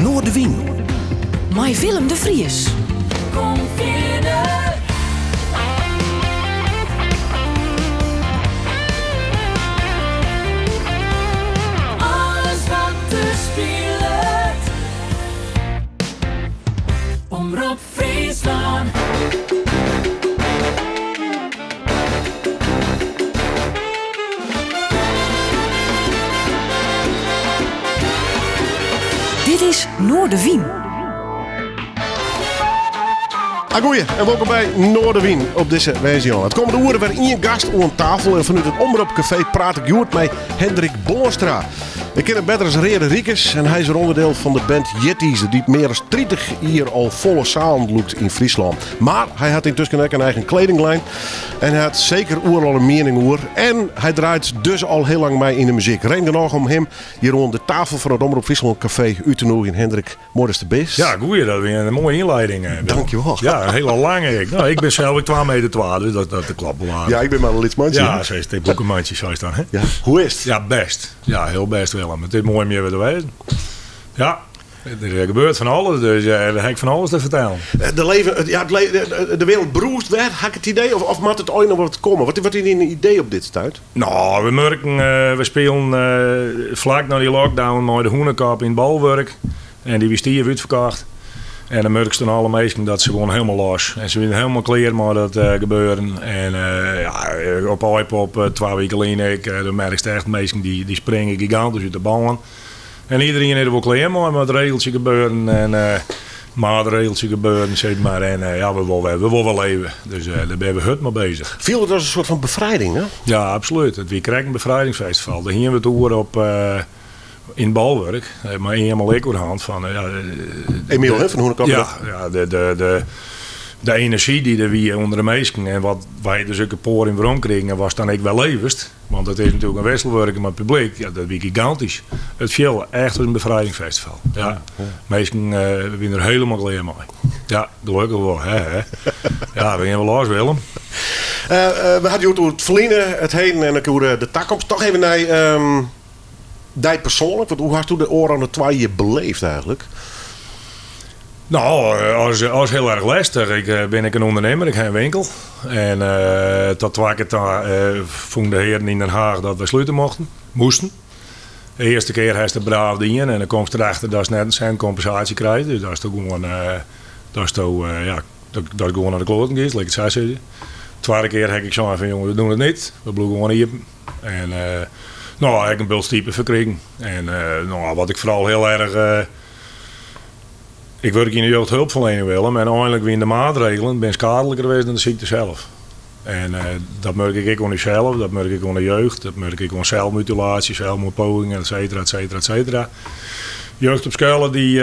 Noardewyn. Mei Willem de Vries. Kom fierder. Alles wat der spilet. Omrop Fryslân. Dit is Noardewyn. Agoeie en wolkom by Noardewyn op dizze woansdei. It kommende oere wer ien gast oan tafel en fanút it Omrop Kafee praat ik hjoed mei Hendrik Boonstra. Ik ken him better as Reade Rikus en hy is wer ûnderdiel fan de band Jitiizer dy't mear as 30 jier al folle salen lûkt yn Fryslân. Mar hy hat yntusken ek in eigen kledinglijn en hy hat seker oeral in miening oer. En hy draait dus al hiel lang mei yn de muzyk. Reden genôch om him hjir oan de tafel fan it Omrop Fryslân Kafee út te nûgjen. Hendrik, moai datst der bist. Ja, goeie, dat wie in moaie ynlieding. Eh, Dankjewol. Ja, in hiele lange ek. No, ik bin sels ek 2 meter 2, dus dat, dat klopt wol aardich. Ja, ik bin mar in lyts mantsje. Ja, sa is it, boekemantsje, sa is dan, hè? Ja. Hoe is it? Ja, bêst. Ja, hiel bêst, Willem. It is moai om hjir wer te wêzen. Ja. Der gebeurt fan alles, dus dêr ha ik fan alles te fertellen. De, leven, ja, het le de wereld brûst wer, ha ik it idee? Of, of moat it ein noch wat komme? Wat, wat is dyn idee op dit stuit? No, we murken, we spilen flak nei dy lockdown mei de Hûnekop yn it Bolwurk. En dy wie stiif útferkocht. En dan murkst oan alle minsken dat se gewoan hielendal los. En se wiene hielendal klear mei dat gebeuren. En ja, op Aaipop twa wike lyn ek, dan merkst echt minsken dy springe gigantysk út de bân. En iderien is der wol klear mei, mei it regeltsje gebeuren en maatregeltsje gebeuren, sis mar. En ja, we wolle wer, we wolle wer leve. Dus dêr binne we hurd mei bezich. Fielt it as in soart fan befrijding, hè? Ja, absolút. It wie krekt in befrijdingsfestival. Dêr hiene we it oer op yn Bolwurk, mei Emil ek oerhand fan. Ja, Emil, hè, fan Hûnekop. Ja, ja de, de, de, de enerzjy dy't der wie ûnder de minsken en wat wy dus ek it poadium werom krigen en was dan ek wer levest. Want it is natuerlik in wisselwurking mei it publyk. Ja, dat wie gigantysk. It fielde echt as in befrijdingsfestival. Ja. Minsken wiene der hielendal klear mei. Ja, gelokkich wol. Hè, hè. Ja, we gean wol los, Willem. We hadden het oer it ferline, it heden en ek oer de takomst. Toch even nei dy persoanlik. Want hoe hasto de ôfrûne twa jier beleefd eigentlik? No, as, as hiel erch lestich. Ik eh, bin ek in ûndernimmer, ik ha in winkel. En eh, tot twa kear ta eh, fûnen de hearen yn Den Haag dat wy slute mochten, moasten. De earste kear hast it braaf dien en dan komst derachter datst net in sint kompensaasje krijst. Dus datsto gewoan, datsto, ja, dat, dat gewoan nei de kloaten giest, lit ik it sa sizze. Twadde kear ha ik sein fan jongen, we doen it net. We bliuwe gewoan iepen. En no, ha ik in bult stipe foar krigen. En no, wat ik foaral hiel erch Ik wurk yn de jeugdhulpverlening, Willem, en einlik wiene de maatregelen binne skeadliker west dan de sykte sels. En dat murk ik ek oan ússels, dat murk ik oan de jeugd, dat murk ik oan selsmutilaasje, selsmoardpogingen, et cetera, et cetera, et cetera. Jeugd op skoalle dy't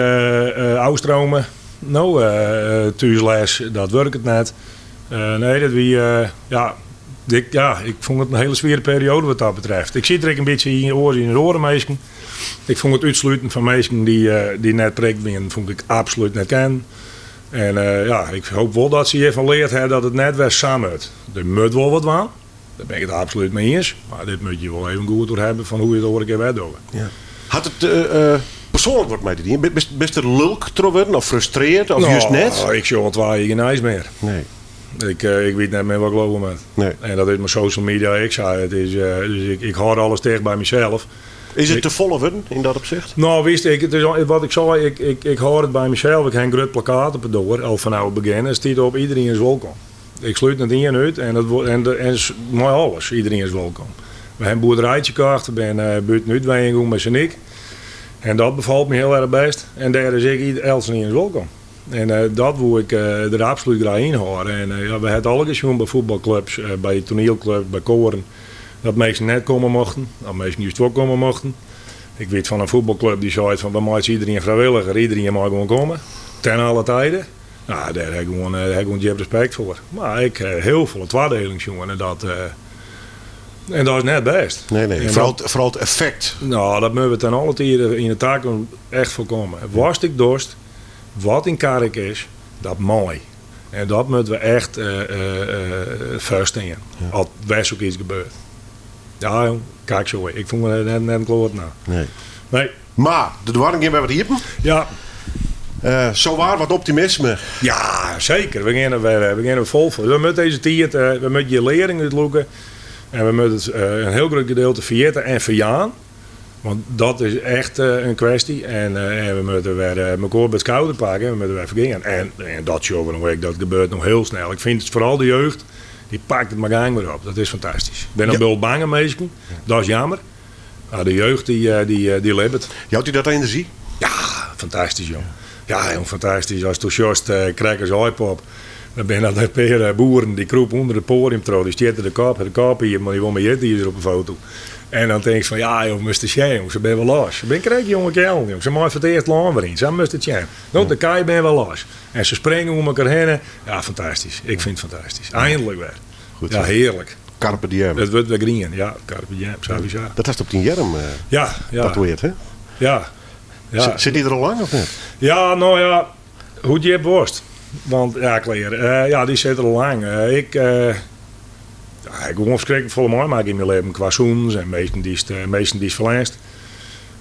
ôfstrome, no, thúsles, dat wurket net. Nee, dat wie, ja, ik, ja, ik fûn it in hiele swiere perioade wat dat betreft. Ik siet der ek in bytsje yn oars yn as oare minsken. Ik fûn it útsluten fan minsken dy't net prikt wienen, fûn ik absolút net kinnen. En ja, ik hoop wol dat se hjirfan leard ha dat it net wer sa moat. Der moat wol wat dwaan, dêr bin ik it absolút mei iens. Mar dit moat je wol even goed oer hawwe fan hoe je it oare kear wer dogge. Ja. Hat it persoanlik wat mei dy dien? Bist der lulk troch wurden of frustreard of just net? No, ik sjoch al twa jier gjin nijs mear. Nee. Ik wit net mear wat ik leauwe moat. Nee. En dat is mei social media ek sa. It is, dus ik hâld alles ticht by mysels. Is it te folle wurden yn dat opsicht? No, witst, ik, it is, wat ik sei, ik, ik, ik hâld it by mysels. Ik ha in grut plakkaat op 'e doar, al fanôf it begjin. Der stiet op, iedereen is wolkom. Ik slút net ien út en, dat, en, en mei alles, iedereen is wolkom. We ha in boerderijtsje kocht, we binne bûten út wenjen gien mei Saniek. En dat befalt my hiel erch bêst. En dêr is ek eltsenien is wolkom. En dat woe ik der absolút graach yn hâlde. En ja, we ha it allegear sjoen by fuotbalklups, by toanielklups, by koaren. Dat minsken net komme mochten, of minsken just wol komme mochten. Ik wit fan in fuotbalklup dy seit fan we meitsje iederien frijwilliger, iederien mei gewoan komme. Ten alle tijde. No, dêr ha ik gewoan, dêr ha ik gewoan djip respekt foar. Mar ik ha hiel folle twadeling sjoen en dat, en dat is net bêst. Nee, nee. Foaral, foaral it effekt. No, dat moatte we ten alle tijde yn de takomst echt foarkomme. Watst ek dochst, wat dyn karrik is, dat mei. En dat moatte we echt foarstean, as wer sokyts gebeurt. Ja, jong, kijk zo. Ik fûn it net, net in kloat no. Nee. Nee. Mar de doarren gean wer wat iepen. Ja. Zo waar wat optimisme. Ja, seker. We geane wer, we geane fol foar. We moatte dizze tiid, we moatte hjir learing út lûke. En we moatte it in hiel grut gedeelte ferjitte en ferjaan. Want dat is echt in kwesty. En we moatte wer mekoar by it skouder pakke en we moatte wer fergean. En dat sjogge we no ek, dat gebeurt no hiel snel. Ik fyn it foaral de jeugd, dy pakt it mei gang wer op. Dat is fantastysk. Der binne noch wol bange minsken, dat is jammer. Mar de jeugd dy libbet. Jout dy dat enerzjy? Ja, fantastysk jong. Ja jong, fantastysk. Asto sjochst krekt as Aaipop, dan binne dat in pear boeren dy krûpe ûnder it poadium troch, dy stjitte de kop, de kop iepen, want dy wol mei jitizer op de foto. En dan tinkst fan ja jong, moatst sjen jong, se binne wol los. Se binne krekt jonge keallen jong, se meie foar it earst lân wer yn, sa moatst it sjen. No, de kij binne wol los. En se springe oer mekoar hinne. Ja, fantastysk. Ik fyn it fantastysk. Einlik wer. Goed Ja, zo. hearlik. Carpe diem. It wurdt wer grien, ja, carpe diem, sawiesa. Dat hast op dyn earm Ja, ja. tatoeëard, hè? Ja, ja. Sit dy der al lang of net? Ja, no ja, hoe djip wolst? Want ja, klear. Ja, dy sit der al lang. Ik, ja, ik gewoan ferskriklik folle meimakke yn myn libben kwa sûnens en minsken dy'tst, minsken dy'tst ferlernst.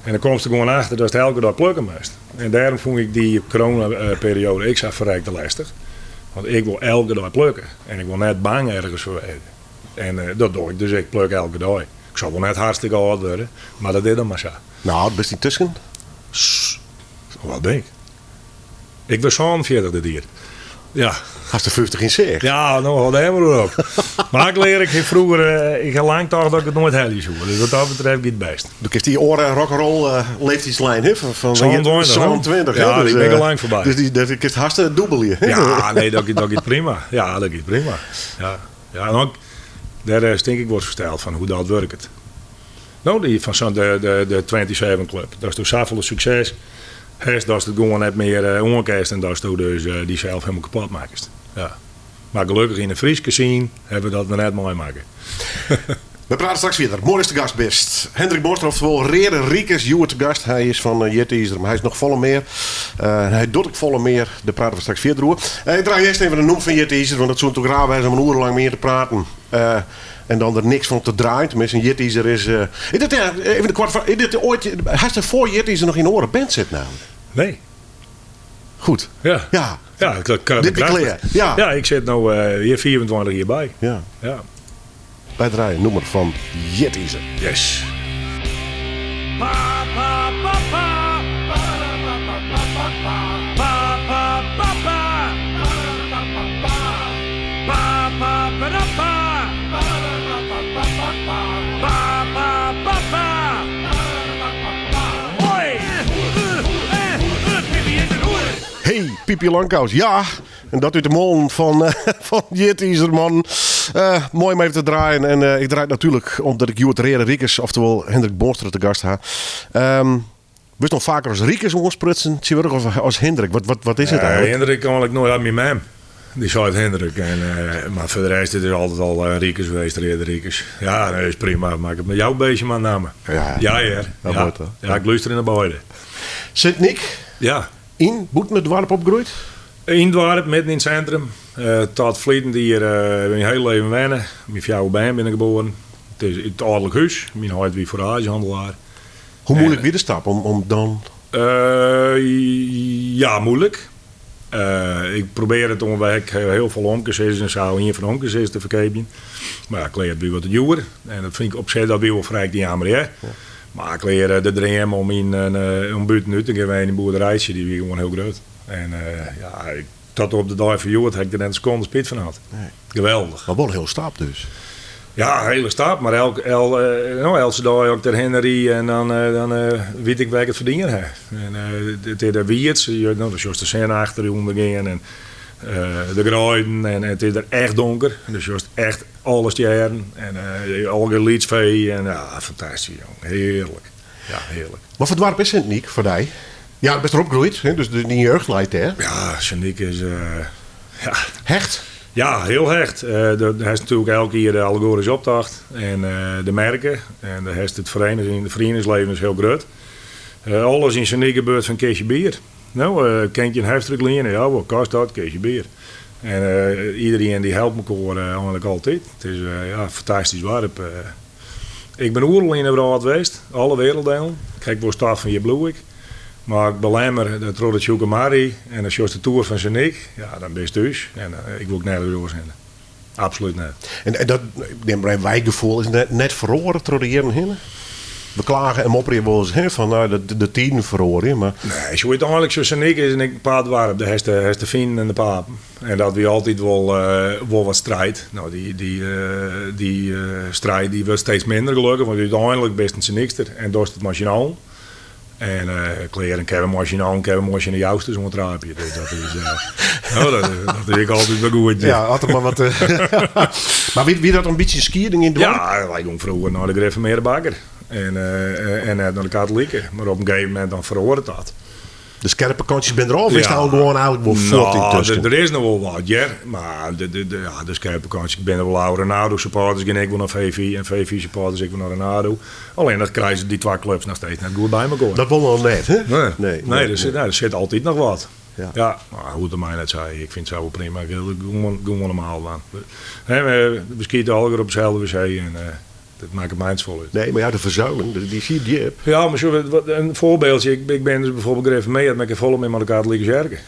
En dan komst der gewoan achter datst elke dei plukke moatst. En dêrom fûn ik dy coronaperiode ek sa ferrekte lestich. Want ik wol elke dei plukke. En ik wol net bang ergens foar wêze. En dat doch ik dus, ik pluk elke dei. Ik sil wol net hartstikke âld wurde, mar dat is dan mar sa. No, bist yntusken? Hoe âld bin ik? Ik wurd 47 dit jier. Ja. Hast de 50 yn sicht? Ja, no hâld dêr mar oer op. Mar ik lear, ik ha froeger, ik ha lang tocht dat ik it noait helje soe. Dus wat dat betreft giet it bêst. Do kinst dy oare rock'n'roll leeftydslijn, hè? Fan 27, hè? 27, hè? Ja, Dus, dy bin ik al lang foarby. Dus dy, dat kinst hast dûbelje. Ja, nee, dat giet, dat giet prima. Ja, dat giet prima. Ja, ja, en ook, dêr is tink ik wol ferteld fan hoe dat wurket. No, dy fan sa'n de, de, de 27 Club. Datsto safolle sukses hast datst it gewoan net mear oankinst en datsto dus dysels hielendal kapot makkest. Ja. Mar gelokkich yn de Fryske scene hawwe we dat noch net meimakke. We prate straks fierder. Moai datst te gast bist. Hendrik Boonstra, oftewol Reade Rikus, hjoed te gast. Hy is fan Jitizer, mar hy is noch folle mear. Hy docht ek folle mear. Dêr prate we straks fierder oer. Ik draai earst even in nûmer fan Jitizer, want dat soe natuerlik raar wêze om in oere lang mear te praten. En dan der niks fan te draaien. Teminsten, Jitizer is... Is dit, even in koarte fraach, is dit oait, hast der foar Jitizer noch yn in oare band sitten nammentlik? Nee. Goed. Ja. Ja. Ja, dat kan Dit wie klear. Ja. Ja, ik sit no hjir 25 jier by. Ja. Ja. Wy draaie in nûmer fan Jitizer. Yes. Pa, pa, pa, pa. Pa, pa, pa, pa, pa, pa. Pa, pa, pa, pa. Pa, pa, pa, pa. Pa, pa, pa, da, pa. Pa, pa, pa, pa, pa, pa. Pa, pa, pa, pa. Pa, pa, pa. Hoi! Pippi is in hoer. Hey, Pippi Langkous. Ja, en dat út de mûle fan, fan Jitizer, man. Moai om even te draaien. En ik draai it natuerlik omdat ik hjoed Reade Rikus, oftewol Hendrik Boonstra, te gast ha. Wurdst noch faker as Rikus oansprutsen tsjintwurdich of as Hendrik? Wat, wat, wat is it eigentlik? Hendrik kan ik noait myn mem. Dy seit Hendrik. En, mar foar de rest it is altyd al Rikus west, Reade Rikus. Ja, dat is prima. Makket my jouw beestje mar namme. Ja. Ja, hear. Dat Ja. moat, hè? Ja, ik lúster yn de beide. Sint Nyk? Ja. Yn bûten it doarp opgroeid? Yn it doarp, midden yn it sintrum. Tot ferleden jier myn hiele leven wenne. Myn fjouwer bern binne geboren. It is it âlderlik hús. Myn heit wie foeraazjehannelaar. Hoe moeilik wie de stap om dan? Ja, moeilik. Ik probearre it oan, ik ha hiel folle omkesizzen en sa, ien fan de omkesizzers te ferkeapjen. Mar ja, klear, it wie wat te djoer. En dat fyn ik op sich dat wie wol frij jammer, hear. Mar klear, de dream om yn om bûten út te gean wenjen yn in boerderijtsje, dy wie gewoan hiel grut. En ja, ik, tot op de dei fan hjoed ha ik der net in sekonde spyt fan hân. Nee. Geweldich. Mar wol in hiele stap dus. Ja, in hiele stap, mar elk, el, no, eltse dei as ik derhinne rie en dan, dan wit ik wêr't ik it ferdiend ha. En it is der wiet, no, dan sjochst de sinne achter dy ûndergean en de greiden en it is der echt donker. En dan sjochst echt alle stjerren en allegear lytsfee en ja, fantastysk jong, hearlik. Ja, hearlik. Wat foar doarp is Sint Nyk foar dy? Ja, bist der opgroeid, hè? Dus dyn jeugd leit dêr. Ja, Sint Nyk is, ja. Hecht? Ja, hiel hecht. Der hast natuerlik elk jier de allegoaryske optocht en de merke. En dêr hast it fereniging, it ferieningsleven is hiel grut. Alles yn Sint Nyk gebeurt foar in kistje bier. No, kin ik je in heftruck liene? Ja, wat kost dat? Kistje bier. En iederien dy helpt mekoar eigentlik altyd. It is ja, in fantastysk doarp. Ik bin oeral yn de wrâld west, alle werelddelen. Ik ha ek wol stof fan hjir bliuw ik. Mar ik belemmer de troch de Tsjûkemar en dan sjochst de toer fan Sint-Nyk, ja, dan bist thús. En ik woe ek nergens oars hinne. Absolút net. En dat wijkgefoel is net feroare troch de jierren hinne? We klage en mopperje wolris hè, fan nou, de tiden feroarje, mar... Nee, zo úteinlik, zo Sint-Nyk is in apart doarp. Dêr hast de Finen en de Papen. En dat wie altyd wol, wol wat striid. No, dy striid dy wurdt steeds minder gelokkich, want úteinlik bist in Sint-Nykster en dochst it mei syn allen. En klear, en kinne we mei syn allen kinne we moai tsjin de Jousters oan traapje. Dus dat is, no, dat is ek altyd wol goed. Ja, altyd mar wat. Mar wie dat in bytsje skieding yn it doarp? Ja, wy gongen froeger nei de Gereformearde bakker en net nei de katolike. Mar op in gegeven momint dan feroaret dat. De skerpe kantsjes binne der al, of is it al gewoan eigentlik wol fuort yntusken? Der is noch wol wat, hear. Mar de skerpe kantsjes binne wol ôf. Renado supporters gean ek wol nei VVI en VVI supporters ek wol nei Renado. Allinnich dat krije se dy twa klups noch steeds net goed by mekoar. Dat wol noch net, hè? Nee, nee, der sit altyd noch wat. Ja, mar hoe't it my net sei, ik fyn it sa wol prima. Ik wil it gewoan normaal dwaan. We skite allegear op itselde wc en dat makket my net safolle út. Nee, mar ja, de ferzuiling, dy siet djip. Ja, mar sjoch, in foarbyldje. Ik bin dus bijvoorbeeld gereformeard, mar ik ha folle mear mei de katolike tsjerke.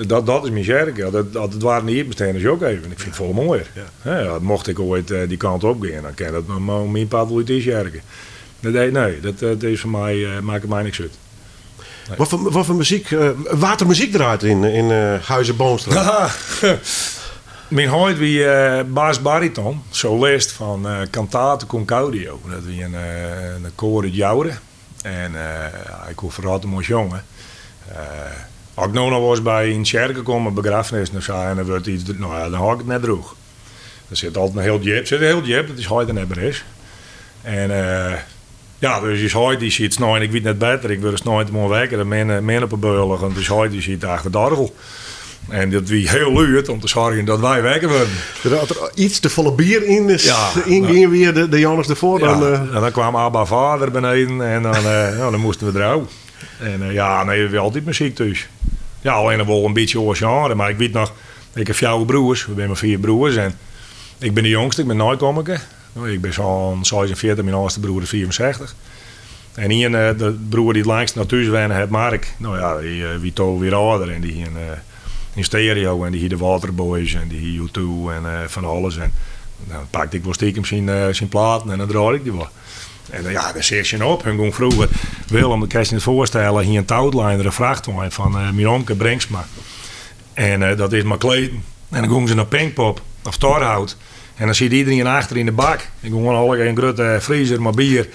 Dat is myn tsjerke. As de doarren iepen stean, dan sjoch ik even. Ik fyn it folle moaier. Ja, mocht ik oait dy kant op gean, dan kin dat om myn part wol út dy tsjerke. Nee, nee, dat is foar my, makket my niks út. Wat foar muzyk, wa't der muzyk draait yn Huize Boonstra? Myn heit wie bas-bariton, solist fan Cantate Con Gaudio. Dat wie in koar út Joure. En ik koe ferrotte moai sjonge. As ik no noch wolris by yn tsjerke kom, in begraffenis of sa, en der wurdt iets, no ja, dan hâld ik it net droech. Der sit altyd in hiel djip, sit hiel djip, dat ús heit der net mear is. En ja, dus ús heit dy siet snein, ik wit net better, ik wurd sneintemoarn wekker en min, min op 'e bealch, want ús heit dy siet achter it oargel. En dat wie hiel lûd om te soargjen dat wy wekker wurden. Dus as der iets te folle bier yn is, yngien wie de jûns derfoar, dan... Ja, en dan kwam Abba Vader beneden en dan, no, dan moasten we derôf. En ja, nee, der wie altyd muzyk thús. Ja, allinnich wol in bytsje oar sjenre, mar ik wit noch, ik ha fjouwer broers, we binne mei fiif broers en ik bin de jongste, ik bin neikommerke. Ik bin sa'n 46, myn âldste broer is 65. En ien, de broer dy't langst noch thús wenne hat, Mark, no ja, dy wie 12 jier âlder en dy hie in stereo en dy hie de Waterboys en dy hie U2 en fan alles. En dan pakte ik wol stikem syn platen en dan draaide ik dy wol. En ja, dêr seach sjen op. Hun gong froeger, Willem, dat kinst je net foarstelle, hie in Toutliner, in frachtwein fan myn omke Brinksma. En dat is mei kleden. En dan gongen se nei Pinkpop of Torhout. En dan siet iederien achter yn de bak. En gewoan allegear in grutte friezer mei bier.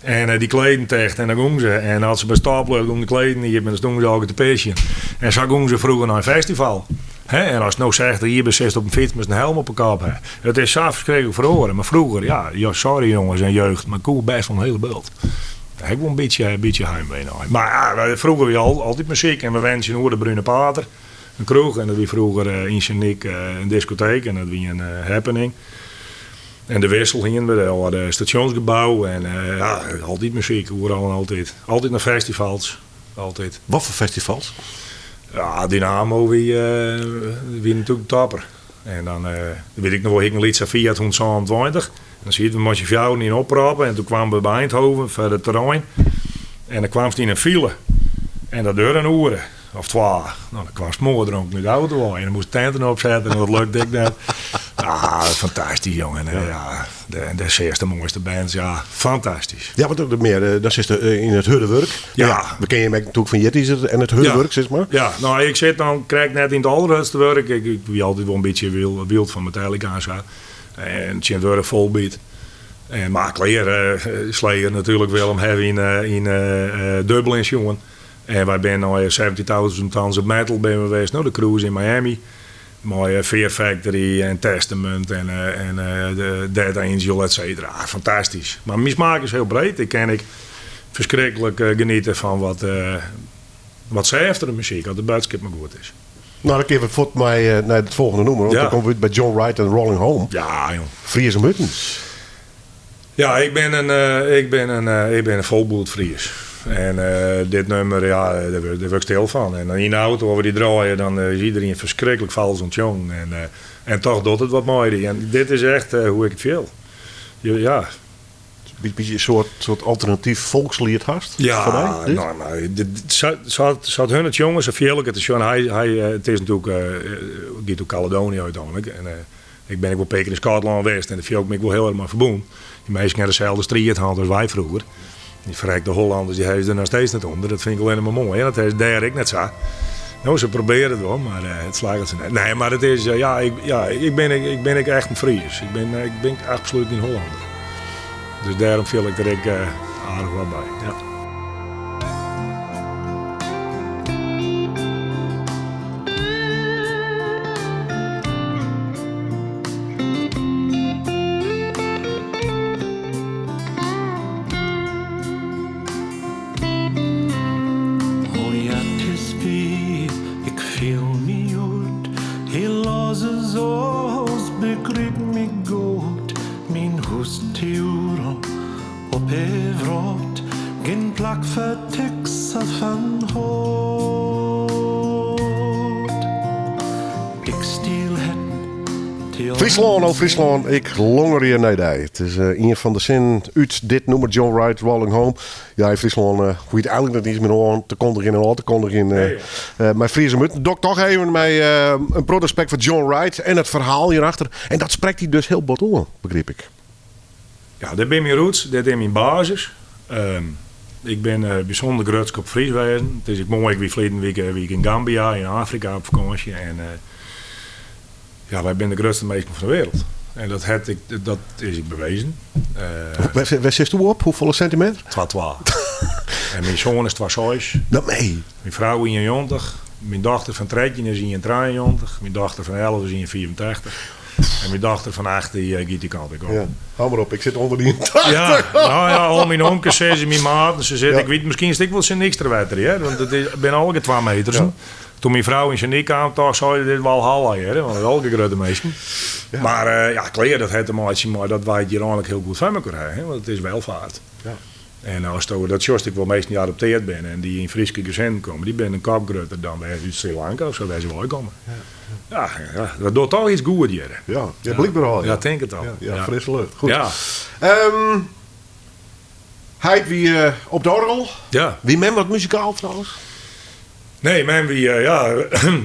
En dy kleden ticht. En dan gongen se. En as se by stopljocht gongen de kleden iepen en dan stonden se allegear te pisjen. En sa gongen se froeger nei in festival. Hè, en ast no 60 jier bist, sitst op in fyts mei in helm op 'e kop. Hè. It is sa ferskriklik feroare. Mar froeger, ja, ja, sorry jonges en jeugd, mar koe bêst wol in hiele bult. Dêr ha ik wol in bytsje heimwee nei. Mar ja, froeger wie altyd muzyk en we wennen tsjinoer de Brune Pater, in kroech. En dat wie froeger yn Sint Nyk in diskoteek en dat wie in happening. En de Wissel hienen we, de âlde stasjonsgebou. En ja, altyd muzyk, oeral en altyd. Altyd nei festivals, altyd. Wat foar festivals? Ja, Dynamo wie natuerlik topper. En dan wit ik noch wol, hie ik in lytse Fiat 127. Dan sieten we mei syn fjouweren yn oproppen en toen kwamen we by Eindhoven foar it terrein. En dan kwamst yn in file en dat duurde in oere of twa. No, dan kwamst smoardronken út de auto wei en dan moast tenten opsette en dat lukte ek net. Ah, fantastysk jongen. En, ja, dêr seachst de moaiste bands, ja, fantastysk. Ja, want ook mear, dan sitst yn it hurde wurk. Ja. We kennen je natuerlik fan Jetties en it hurde wurk, sis mar. Ja, no, ik sit dan krekt net yn it alderhurdste wurk. Ik wie altyd wol in bytsje wyld fan Metallica en sa. En tsjintwurdich Volbeat. En mar klear, Slayer natuerlik Willem ha we yn Dublin sjoen. En wy binne nei 70,000 Tons of Metal binne we west, no de cruise yn Miami. Mei Fear Factory en Testament en Death Angel et cetera. Fantastysk. Mar myn smaak is hiel breed. Ik kin ek ferskriklik geniete fan wat sêftere muzyk, as de boadskip mar goed is. No, dan kinne we fuort mei nei it folgjende nûmer, want dan komme we út by John Wright en Rolling Home. Ja, jong. Fries om utens. Ja, ik bin in, ik bin in, ik bin in folbloed Fries. En dit nûmer, ja, dêr wurd ik stil fan. En yn de auto, as we dy draaie, dan is iederien ferskriklik fals oan it sjongen. En, en toch docht it wat mei dy. En dit is echt hoe ik it fiel. Ja. Beetje een soort, soort alternatief volkslied hast? Ja, Voor mij, dit? nou, maar dit- zo, zo, zo hun het jongens, zo veel ik het is. Hij, het is natuurlijk, gaat ook Caledonië uiteindelijk. En ik ben ook wel een in Schotland geweest en dat viel ik me wel heel erg maar verbonden. Die mensen hebben dezelfde strijd hadden als wij vroeger. Die verrekte Hollanders, die hebben er nog steeds niet onder. Dat vind ik alleen maar mooi. En dat is daar ik net zo. Nou, ze proberen het wel, maar het slaagt ze niet. Nee, maar het is, ja, ik, ja, ik ben ik echt een Fries. Ik ben absoluut geen Hollander. Dus daarom viel ik er ik, aardig wat bij. Ja. Oh ja, het is wie, ik viel me uit. Helaas zoals begrijp me goed. Mijn huisturen op Evrot. Geen plak voor teksten van hout. Ik steel het til Fryslân, oh Fryslân, ik longer hier naar die. Het is een van de zin uit dit nummer John Wright, Rolling Home. Ja, in Friesland, hoe je het eigenlijk nog niet meer aan te kondigen en aan te kondigen. Nee, maar Friese moet dok toch even met een protespect voor John Wright en het verhaal hierachter. En dat spreekt hij dus heel bot aan, begreep ik. Ja, dit ben mijn roots, dit is mijn basis. Ik ben bijzonder groot op Fries wezen. Het is ook mooi, ik wie verleden week in Gambia, in Afrika op vakantie. En ja, wij zijn de grootste meester van de wereld. En dat is ik bewezen. Waar zit u op? Hoeveel centimeter? Twa twa. En mijn zoon is twa zes. Dat mee. Mijn vrouw is 91. Mijn dochter van 13 is 93. Mijn dochter van 11 is 84. En mijn dochter van 8 die gaat die kant op. Ja, hou maar op, ik zit onder die 80. Ja, nou ja, al mijn onkels zeggen, mijn maat, ze zeggen, Ja. ik weet, misschien is ik wel zijn niks ter wetter, hè? Want het is, ik ben al 2 meters. Ja. Toen mijn vrouw in zijn nek kwam, toch zei dit wel halen, hè? Want dat is al grote meisje. Ja. Maar ja, kleer, dat heeft een maatje, maar dat wij hier eigenlijk heel goed van elkaar hebben, hè? Want het is welvaart. Ja. En als to, dat zoals ik wel meestal niet geadopteerd ben en die in Friese gezinnen komen, die ben een kap groter dan wij uit Sri Lanka of zo, wij ze wel komen. Ja. Ja, ja, dat doet toch iets goed hier. Ja, ja, blijkbaar al. Ja, denk het al. Ja, ja, Ja. frisse lucht. Goed. Ja. Hij wie op de orgel? Ja. Wie men wat muzikaal trouwens? Nee, mijn wie, ja,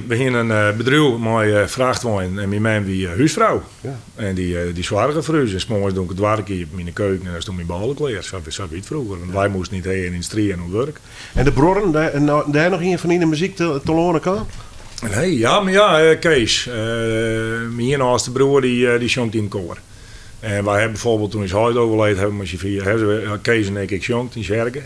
we gingen een bedrijf met vrachtwagen en mijn man wie huisvrouw. Ja. En die zware voor ons. En 's morgens doe ik het werk hier in de keuken en dan stond mijn ballen klaar. Zo wie het vroeger. Want wij moesten niet heen in de strie en op werk. En de broren, daar, en nou, daar nog een van in de muziek te lonen kan? Nee, ja, maar ja, Kees. Mijn oudste broer die zongt in het koor. En wij hebben bijvoorbeeld toen is hij overleed, hebben we vier, hebben we, Kees en ik, ik zongt in Sjerken.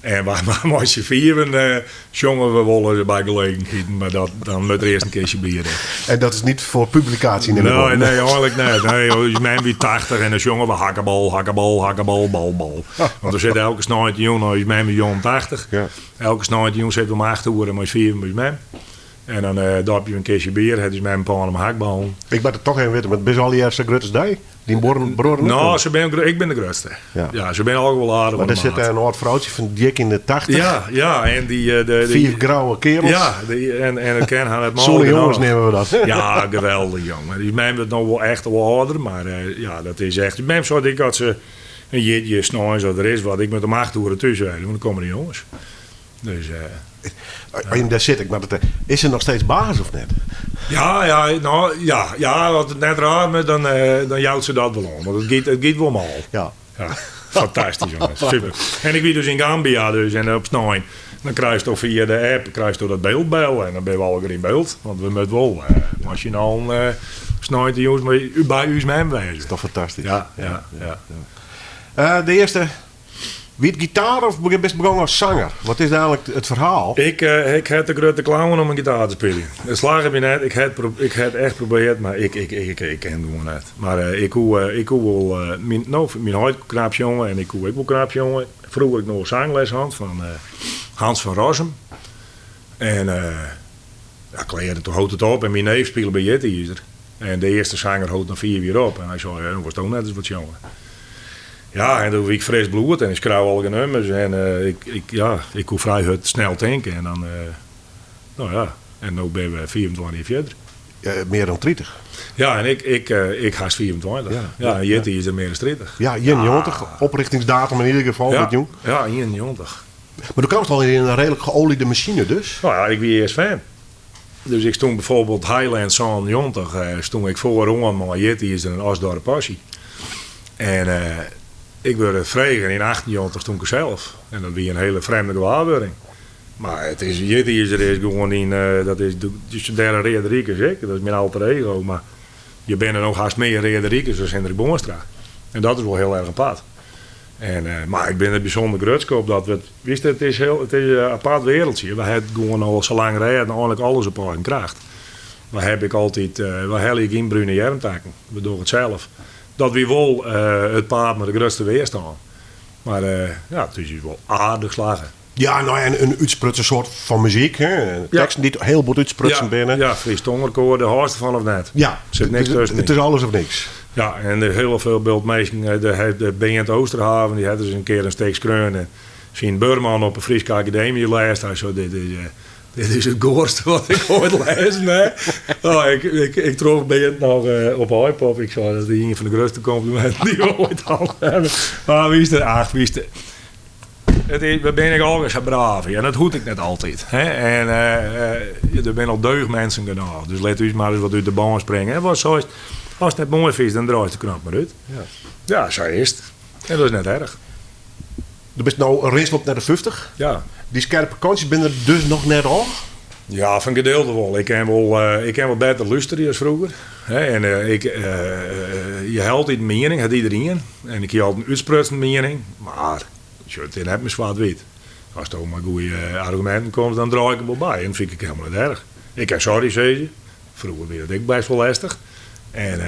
En wij maar met z'n vieren zongen we wel eens bij gelegenheden, maar dan moet er eerst een keertje bier in. En dat is niet voor publicatie in de Nee, nee, eigenlijk niet. Nee, joh, dus mijn wie 80 en dan zongen we hakkebal, hakkebal, hakkebal, bal, bal. Want er zit elke snootje jong, nou is mijn wie jong 80. Ja. Elke snootje jong zit om 8 uur en met vier met mijn. En dan dop je een keertje bier, het is mijn pan om hakbal. Ik ben het toch even weten, maar het is al die eerste grootste dag. Die broren Nou, ook. ik ben de grootste. Ja. Ja, ze zijn ook wel aardig. Maar daar maat. zit een oud vrouwtje van dik in de 80. Ja, ja, en die, de, 4 grauwe kerels. Ja, die, en het ken haar het Zo'n morgen jongens nog. nemen we dat. Ja, geweldig, jongen. Die mijn wordt nog wel echt wel ouder, maar ja, dat is echt. Mijn soort ik had ze een jitje, snooi, zo er is wat. Ik met om 8 uur tussen, want dan komen de jongens. Dus En daar zit ik, maar dat, is er nog steeds baas of net? Ja, ja, nou, ja, ja, als het net raar is, dan jouwt ze dat wel om. Want het gaat wel mal. Ja. Ja, fantastisch, jongens. Super. En ik wie dus in Gambia dus en op Snijn. Dan krijg je toch via de app krijg je toch dat beeld bellen. En dan ben je wel weer in beeld. Want we moeten wel, als je nou Snijn de jongens maar bij u is mijn wezen. Dat is toch fantastisch. Ja, ja, ja. De eerste. Wie het gitaar of best begonnen als zanger? Wat is eigenlijk het verhaal? Ik heb de grote clown om een gitaar te spelen. Het slagen me net. Ik heb echt geprobeerd, maar ik ken het gewoon net. Maar ik hoe ik hoe wel mijn, nou, mijn huid knap jongen en ik hoe ik wel knap jongen. Vroeger ik nog zangles had van Hans van Rossum. En ja, kleren, toen houdt het op en mijn neef speelde bij Jitty. En de eerste zanger houdt nog 4 uur op. En hij zei, ja, was het ook net eens wat jongen. Ja, en toen ik fris bloed en ik schreeuw al de nummers. En ik hoef vrij hard snel tanken. En dan nou ja, en nu ben we 24 jaar verder. Mear dan 30. Ja, en ik, ik, ik hast 25. Ja, Ja, en Jitte is er mear dan 30. Ja, 91, oprichtingsdatum in ieder geval. Ja, dat jong. ja, 91. Maar do kaamst al yn in reedlik geoliede masine dus. Nou ja, ik wie earst fan. Dus ik stond bijvoorbeeld Highland 97, stond ik foaroan mei Jitiizer en Osdorp Passie. En ik wurd frege en yn 98 stond ik er sels. En dat wie in hiele frjemde gewaarwurding. Mar it is, Jitiizer is gewoan yn, dat is, dus dêr in Reade Rikus ek, dat is myn alter ego. Mar je binne no hast mear Reade Rikus as Hendrik Boonstra. En dat is wol hiel erch apart. En, mar ik bin der bysûnder grutsk op dat we it, witst, it is hiel, it is in apart wereldsje. We ha it gewoan al sa lang rêden, einlik alles op eigen kracht. We ha ek altyd, we helje gjin brune earmtakken, we dogge it sels. Dat wie wol it paad mei de grutste weerstân. Mar ja, it is ús wol aardich slagge. Ja, no en in útsprutsen soart fan muzyk, hè? Teksten dy't hiel bot útsprutsen binne. Ja, Fries Tongerkoar, dêr hâldst derfan of net. Ja, Sit niks tusken. It is alles of niks. Ja, en der hiel folle bult minsken, de, de band Oosterhaven, dy hat ris in kear in stik skreaun en syn buorman op de Fryske Akademy lêst. Hy sei, dit is, dit is it goarste wat ik oait lêzen ha. Oh, ik, ik, ik trof Beant noch op Aaipop. Ik sei, dat is ien fan de grutste komplimenten dy't we oait hân hawwe. Mar witst, ach, witst, It is, we binne ek allegear sa braaf en dat hoecht ek net altyd. Hè? En der binne al deugdmensen genôch, dus lit ús mar ris wat út de bân springe. En wat seist, ast it net moai fynst, dan draaist de knop mar út. Ja. Ja, sa is it. En dat is net erch. Do bist no rinst op nei de 50. Ja. Dy skerpe kantsjes binne der dus noch net ôf? Ja, fan gedeelte wol. Ik kin wol, ik kin wol better lústerje as froeger. Hè, en ik, je ha altyd in miening, hat iederien. En ik hie altyd in útsprutsen miening, mar sjoch, it is net mear swart-wyt. Asto mei goede arguminten komst, dan draai ik der wol by. En dat fyn ik helemaal net erch. Ik kin sorry sizze. Froeger wie dat ek bêst wol lestich. En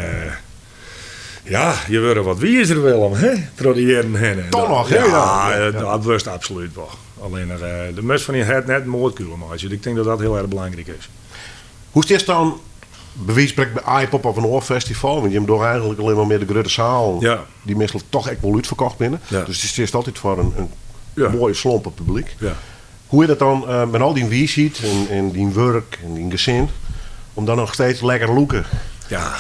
ja, je wurde wat wizer, Willem, hè? Troch de jierren hinne. Toch noch, hè? Ja, ja, dat wurdst absolút wol. Allinnich, do moatst fan dyn hert net in moardkûle meitsje. Ik tink dat dat hiel erch belangryk is. Hoe stiest dan, by wize fan spreken, by Aaipop of in oar festival? Want jim dogge eigentlik allinne mar mear de grutte salen, Ja. dy't meastal toch ek wol útferkocht binne. Ja. Dus do stiest altyd foar in, in Ja. moaie slompe publyk. Ja. Hoe is dat dan eh, met al dyn wiisheid en, en dyn wurk en dyn gesin, om dan noch steeds lekker lûken? Ja.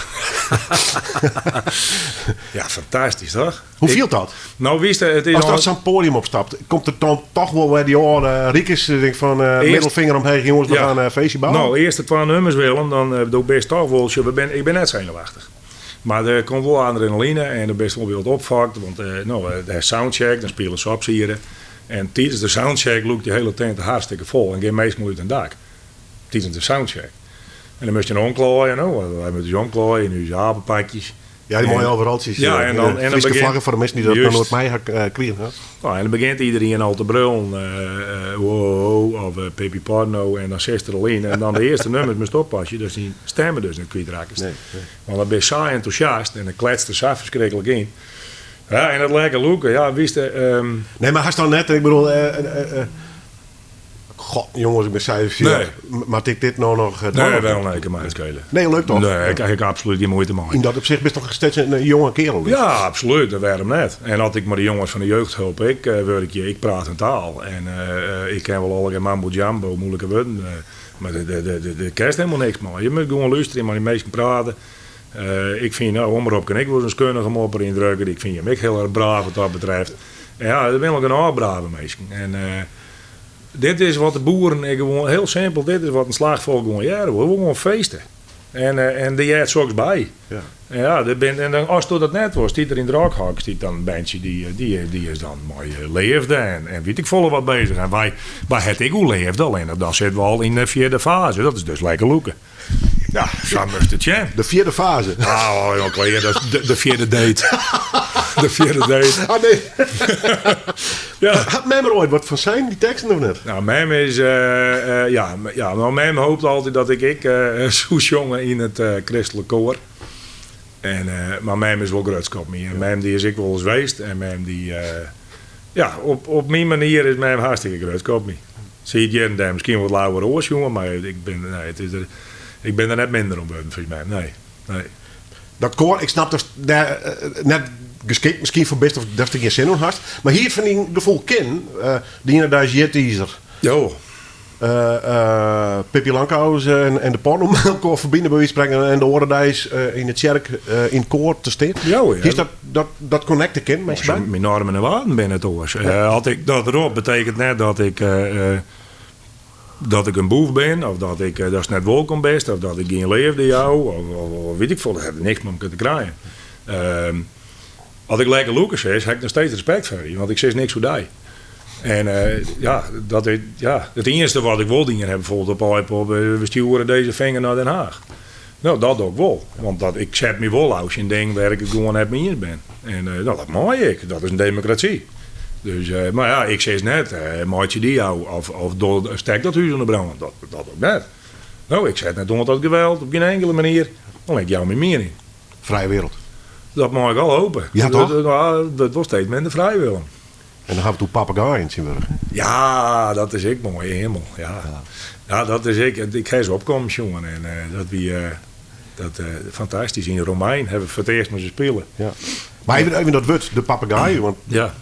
ja, fantastysk, toch? Hoe Ik- fielt dat? Nou, witst, it is As al- dat sa'n poadium opstapt, komt der dan toch wol wer dy âlde Rikus die denkt fan eh, Earst- middelvinger omheech, jonges, we Ja. gaan een feestje bouwen? Nou, earste twa nummers, Willem, dan eh, do bist toch wol... sjoch, we bin, ik bin net senuwachtich. Mar der komt wol adrenaline en do bist wol wat opfokt. Want eh, no, eh, de soundcheck, dan spile se opsiere. En tidens de soundcheck lûkt dy hiele tinte hartstikke fol en gean minsken út in dak. Tidens de soundcheck. En dan moast je omklaaien, no, wy moatte ús omklaaien yn ús apepakjes. Ja, die mooie overaltjes. Ja, en dan- en dan Fryske begint- vlaggen foar de minsken dy't dat nog Juist. noait mei ha krigen ha. Nou, en dan begjint iederien al te brullen, eh, eh, wow, of eh, Pippi Porno, en dan sitst der al yn. En dan de earste nummers moatst oppasse datst dyn stimme dus net kwytrakkest. Nee, nee. Want dan bist sa entûsjast en dan kletst der sa ferskriklik yn. Ja, en dat lekker lûken, ja, witst, ehm, Nee, mar hast dan net, ik bedoel, eh, eh, eh, God, jonges, ik bin 46. Nee. Moat ik dit no noch dwaan? Nee, wel nee, kin my net skele. Nee, leuk toch? Nee, ik ha absolút gjin muoite mei. Yn dat opsicht bist toch steeds in jonge kerel? Dus. Ja, absolút. Dat wêrom net. En as ik mei de jonges fan de jeugdhulp ik eh, wurkje, ik praat in taal. En eh, eh, ik ken wol allegear mambo jumbo, moeilike wurden. eh, mar dêr, dêr, dêr, dêr kinst helemaal niks mei. Je moat gewoan lústerje, mei dy minsken prate. Eh, ik fyn, no, Omrop kin ek wolris in skunnige mop deryn drukke. Ik fyn jim ek hiel erch braaf wat dat betreft. En ja, der binne wol genôch brave minsken. En eh, dit is wat de boeren ek gewoan, hiel simpel, dit is wat in slachfolk gewoan hearre wol. We wolle gewoan feeste. En, eh, en dêr heart soks by. Ja. En ja, der bin, en dan, ast dat net wolst, stiet der yn it Rockhok stiet dan in bandsje dy, eh, dy, dy is dan mei eh, leafde en, en wit ik folle wat bezich. En wy, wy ha it ek oer leafde, allinnich dan sitte we al yn de fjirde fase. Dat is dus lekker lûke. Ja, sa moatst it sjen. De fjirde fase. Nou, joh, klear, dat is de, de fjirde date. De fjirde date. Ah, nee. Ja. Hat mem der oait wat fan sein, dy teksten of net? Nou, mem is, eh, eh, ja, m- ja, nou, mem hoopt altyd dat ik ek eh, soe sjonge yn it eh, kristlik koar. En, eh, mar mem is wol grutsk op my. En mem dy is ek wolris west. En mem dy, eh, ja, op, op myn manier is mem hartstikke grutsk op my. Se hie it hjir en dêr miskien wat lauwer oars sjoen, mar ik bin, nee, it is der, ik bin der net minder om wurden, foar mem. Nee, nee. Dat koar, ik snap datst dêr eh, net geskikt miskien foar bist of datst der gjin sin oan hast. Mar hie it fan dyn gefoel kinnen, eh, de iene dei is jitizer. Jo. Pippi Langkous en de pan om elkoar ferbine by wize fan sprekken en de oare deis yn de tsjerk yn it koar te stean. Is dat, dat, dat connecte kin mei syn Myn normen en waarden binne net oars. As ik dat rop, betekent net dat ik, dat ik in boef bin of dat ik datst net wolkom bist of dat ik gjin leafde jou of, of wit ik folle. Dat hat niks mei elkoar te krijen. As ik lekker lûke sis, ha ik noch steeds respekt foar dy, want ik sis niks oer dy. En ja, dat is, ja, it iennichste wat ik wol dien ha, bijvoorbeeld op Aaipop, we stjoere deze vinger nei Den Haag. No, dat doch ik wol. Want dat, ik set my wol ôf tsjin dingen wêr ik it gewoan net mei iens bin. En no, dat mei ik. Dat is in demokrasy. Dus, mar ja, ik sis net, meitsje dy ôf of, of stek dat hús oan de brân. Dat, dat ook net. No, ik set net oan tot geweld op gjin inkele manier. Allinne ik jou myn miening. Frije wereld. Dat mei ik al hopen. Ja, toch? Dat, dat wol steeds minder frij Willem. En dan ha we it oer pappegaaien tsjintwurdich. Ja, dat is ek moai, hemel. Ja, ja dat is ek. Ik ha se opkommen sjoen en dat wie dat, fantastysk. Yn Romein ha we foar it earst mei se spile. Ja. Mar even, even dat wurd, de papegaai, want ja.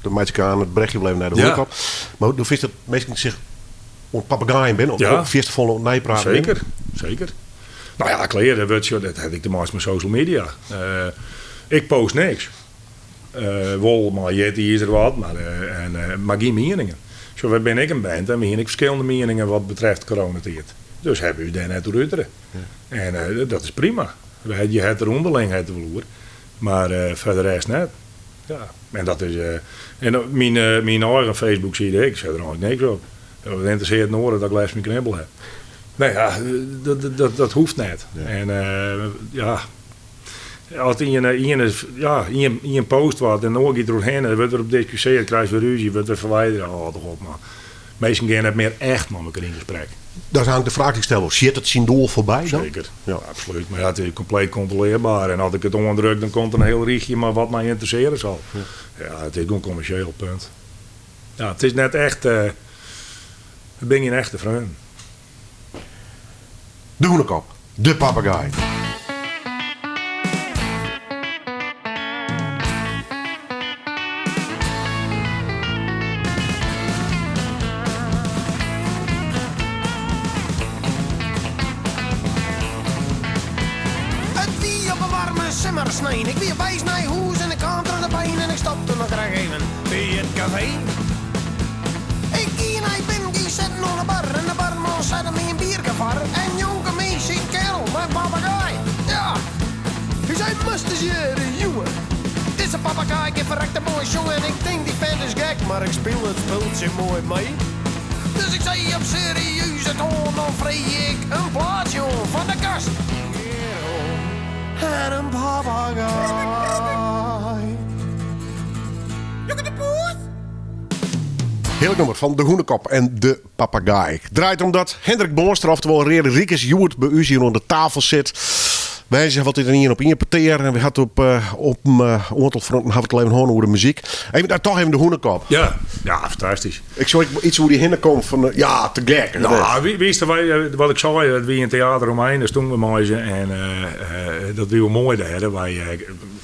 dan meitsje ik oan it brechje wol even nei de ja. Mar do fynst dat minsken sich oan papegaaien binne, ja. fierste folle oan neipraten Zeker, zeker. Nou ja, klear, dat wurdt, dat ha ik te meitsjen mei social media. Ik post niks. Wol mei jittizer wat, mar, en, mar gjin mieningen. Sjoch, wy binne ek in band en we hiene ek ferskillende mieningen wat betreft coronatiid. Dus hawwe we ús dêr net oer utere. En dat is prima. Je hat der ûnderling het der wol oer, mar foar de rest net. Ja, en dat is. En myn, myn eigen Facebook-side, ik set der eigentlik niks op. Wat ynteressearret in oare dat ik lêst fan myn knibbel ha. Nee, ja, dat, dat, dat hoecht net. En ja, As ien, ien, ja, ien, ien post wat en de oar giet deroerhinne, dan wurdt der op diskusjearre, krijst wer rúzje, wurdt wer ferwidere. Hâld toch op, man. Minsken gean net mear echt mei elkoar yn gesprek. Dat is eigentlik de fraach dy't ik stel. Sjit it syn doel foarby dan? Seker, ja, absolút. Mar ja, it is kompleet kontrolearber. En as ik it oandruk, dan komt der in hiel rychje mei wat my ynteressearje sil. Ja, it is gewoan kommersjeel, punt. Ja, it is net echt, it binne gjin echte freonen. De Hûnekop, de papegaai. It wie op in waarme simmersnein. Ik wie op weis nei hûs en ik kaam troch de Pein en ik stopte noch graach even by it kafee. Ik gie nei binnen, gie sitten oan de bar en de barman sette my in bierke foar en njonken my siet in kerel mei in papegaai. Ja, hy sei, Moatst ris hearre, jonge, dizze papegaai kin ferrekte moai sjonge en ik tink dy fent is gek, mar ik spile it spultsje moai mei. Dus ik sei op serieuze toan, dan freegje ik in plaatsje oan fan de kast. Kerel en in papegaai. Hearlik nûmer fan De Hûnekop en De Papegaai. Draait omdat Hendrik Boonstra, oftewol Reade Rikus, hjoed by ús hjir oan de tafel sit. Wy sizze altyd in ien op ien petear en we hat op, eh, op in eh, oantal fronten ha we it al even hân oer de muzyk. Even, nou, toch even de Hûnekop. Ja, ja, fantastysk. Ik seach iets oer dy hinne kommen fan, eh, ja, te gek. Nou, witst, wy, wat ik sei, it wie yn Theater Romein, dêr stoenen we mei se en dat wie wol moai dêr. Wy,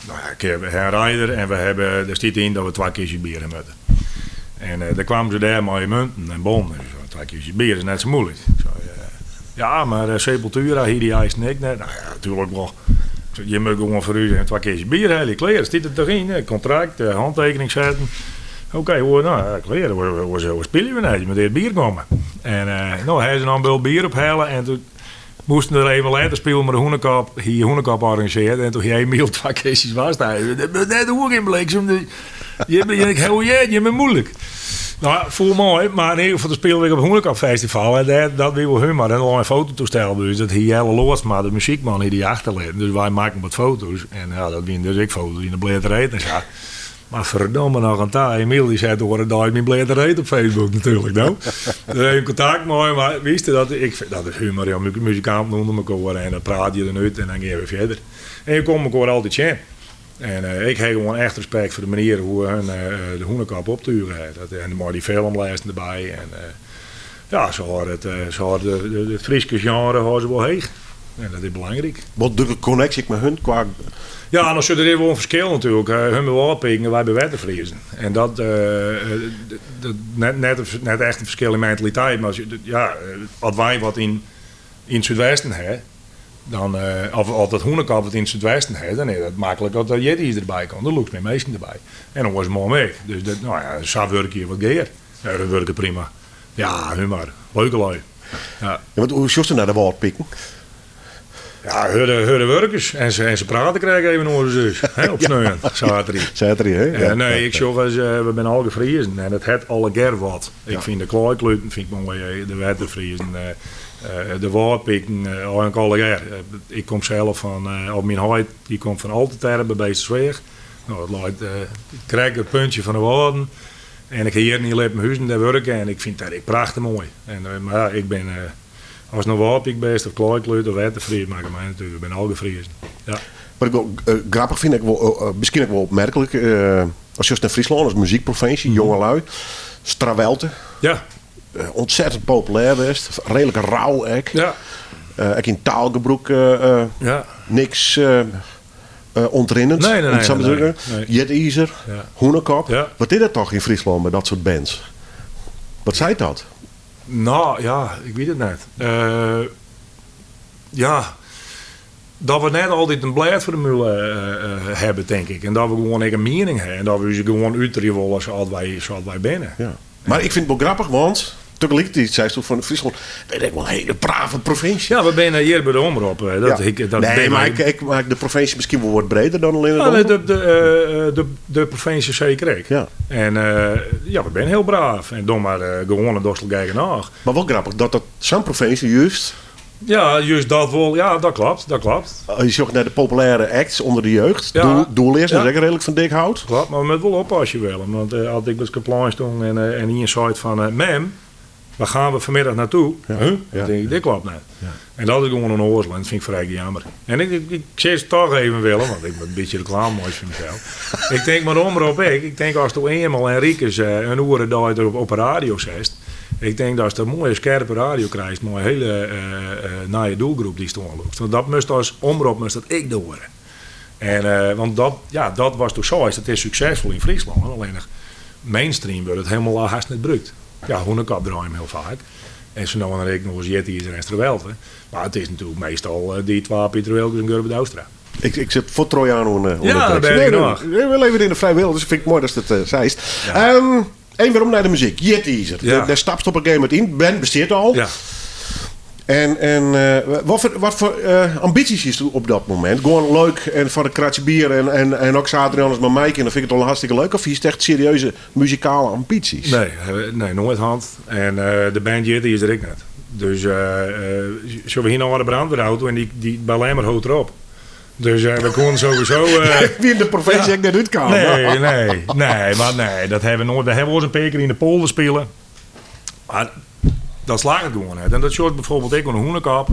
nou ja, we ha in rider en we hawwe, der stiet yn dat we twa kistjes bier ha moatte. En dêr kwamen se dêr mei munten en bonnen. En se twa kistjes bier is net sa moeilik. Ik sei, ja, mar Sepultura hie dy eisen ek net. Nou ja, natuerlik wol. Ik sei, je moatte gewoan foar ús twa kistjes bier helje. Klear, stiet der toch yn. Kontrakt, hantekening setten. Oké, oer, nou ja, klear. Oars spylje we net. Je moatte earst bier komme. En no, ha se noch in bult bier ophelle en toen moasten der even letter spile mei de Hûnekop, hie Hûnekop organisearre en toen hie Emiel twa kistjes was daar. Net oer in bliksem. Je bent, ik hoe je, je bent moeilijk. Nou, voel moai, mar yn ieder gefal spile ik op het Hûnekop Festival en dêr, dat wie wol humor. En al in fototoestel by ús, dat hie Jelle Lootsma, de muzykman, hie dy achterlitten. Dus wy makken wat foto's en ja, dat wiene dus ek foto's yn de bleate reet en sa. Mar ferdomme noch oan ta, Emiel dy set oare dei myn bleate reet op Facebook natuerlik, no. Dêr even kontakt mei, mar witst dat, ik, dat is humor, ja, muzikanten ûnder mekoar en dan praat je derút en dan gean we fierder. En je komme mekoar altyd tsjin. En eh, ik ha gewoan echt respekt foar de manier hoe hun eh, de Hûnekop optuge ha. Dat, en mei dy filmlêsten derby. En, eh, ja, se hâlde it, se hâlde de, de, it Fryske sjenre hâlde se wol heech. En dat is belangryk. Wat de konneksje ek mei hun kwa... Ja, dan der is wol in ferskil natuerlik. Hun binne Wâldpiken en wy binne Wetterfriezen. En dat, dat net, net, net echt in ferskil yn mentaliteit, mar ja, as wy wat yn, yn it Súdwesten ha, dan, of as dat Hûnekop wat yn it Súdwesten ha, dan is dat maklik as der Jitiizer derby komt. Dan lûkst mear minsken derby. En oarsom ek. Dus dat, no ja, sa wurkje je wat gear. Ja, dat wurket prima. Ja, hun mar. Leuke lui. Ja. Ja, want hoe sjochst nei de Wâldpiken? Ja, hurde, hurde wurkers. En se prate krekt even oars as ús. Hè, op sneon, saterdei. Saterdei, hè? Ja, nee, ik sjoch as, we binne allegear Friezen en it hat allegear wat. Ik fyn de klaaikluten fyn ik moai, de Wetterfriezen, de Wâldpiken, eigentlik allegear. Ik kom sels fan, of myn heit, dy komt fan Olterterp by Beetstersweach. No, dat leit krekt it puntsje fan de Wâlden. En ik ha hjir yn Lippenhuzen dêr wurke en ik fyn it dêr ek prachtich moai. En, mar ja, ik bin, ast no Wâldpyk bist of Klaaiklut of Wetterfries, makket my net út, we binne allegear Friezen. Ja. Wat ik wol grappich fyn, ek wol, miskien ek wol opmerklik, as sjochst nei Fryslân as muzykprovinsje, jongelui, Strawelte, ontzettend populêr west, reedlik rau ek. Ek yn taalgebrûk niks ûntrinnend, Nee, nee, om it sa nee, te nee, sizzen. nee. Jitiizer, Hûnekop. Wat is dat toch yn Fryslân mei dat soart bands? Wat seit dat? No, ja, ik wit it net. Ja, dat we net altyd in blêd foar de mûle hawwe, tink ik. En dat we gewoan ek in miening hawwe. En dat we ús gewoan uterje wolle sa't wy, sa't wy binne. Ja. Mar ik fyn it wol grappich, want tagelykertiid seist fan Fryslân, dat is ek wol in hiele brave provinsje. Ja, we binne hjir by de omrop. Dat, Ja. ik, dat nee, binne mar wy- ik, ik maak de provinsje miskien wol wat breder dan allinne de Ja, nee, omrop. de provinsje seker ek. Ja. En ja, we binne hiel braaf. En doch mar gewoan en dochst al gek genôch. Mar wol grappich dat dat sa'n provinsje juist... Ja, juist dat wol. Ja, dat klopt. Dat klopt. As je sjocht nei de populêre acts ûnder de jeugd, Ja. Doelleas is Ja. ek redelijk fan dik hout. Klopt, mar we moatte wol oppasse, Willem. Want as ik by it plein stond en ien seit fan... mem, waar gaan we vanmiddag naartoe? Ja. Huh? Ja. Dan denk ik, dit klopt net. Ja. En dat is gewoan in oarzel en dat fyn ik frij jammer. En ik sis it toch even, Willem, want ik moat in bytsje reklame meitsje foar mysels. Ik tink, mar de omrop ek. Ik tink, ast Emel en Rikus in oere dei op de radio setst, ik tink datst in moaie skerpe radio krijst mei in hiele nije doelgroep dy'tst oanlûkst. Want dat moatst as omrop moatst dat ek doare. En, want dat, ja, dat watsto seist, dat is suksesfol yn Fryslân. Allinnich mainstream wurdt it hielendal hast net brûkt. Ja, Hûnekop draai him hiel faak. En sa no en dan ek noch ris Jitiizer en Strawelte. Mar it is natuerlik meastal dy twa, Piter Wilkens en Gurbe Douwstra. Ik sit fuort Trojaan oan Ja, de dat tekst. ben ik Nee, nog. nee, we leven in de vrije wereld, dus vind ik moai dat je het zeist. Ja. Even werom nei de muzyk. Jitiizer. Ja. Dêr stapst op in gegeven momint yn. Band bestiet al. Ja. En wat foar ambysjes hiest op dat momint? Gewoan leuk en foar in kratsje bier en ek zaterdag mei Mike en dan fyn ik it al hartstikke leuk. Of hiest echt serieuze muzikale ambysjes? Nee, nee, noait hân. En de band Jitiizer ek net. Dus we hiene in âlde brânwearauto en dy by Lemmer hold derop. Dus we koene sowieso... Wie yn de provinsje Ja. ek net útkaam. Nee, nee, nee, mar nee, dat hawwe we noait. We hawwe wolris in pear kear yn de polder spile. Mar dat slagget gewoan net. En dat sjochst byfoarbyld ek oan de Hûnekop.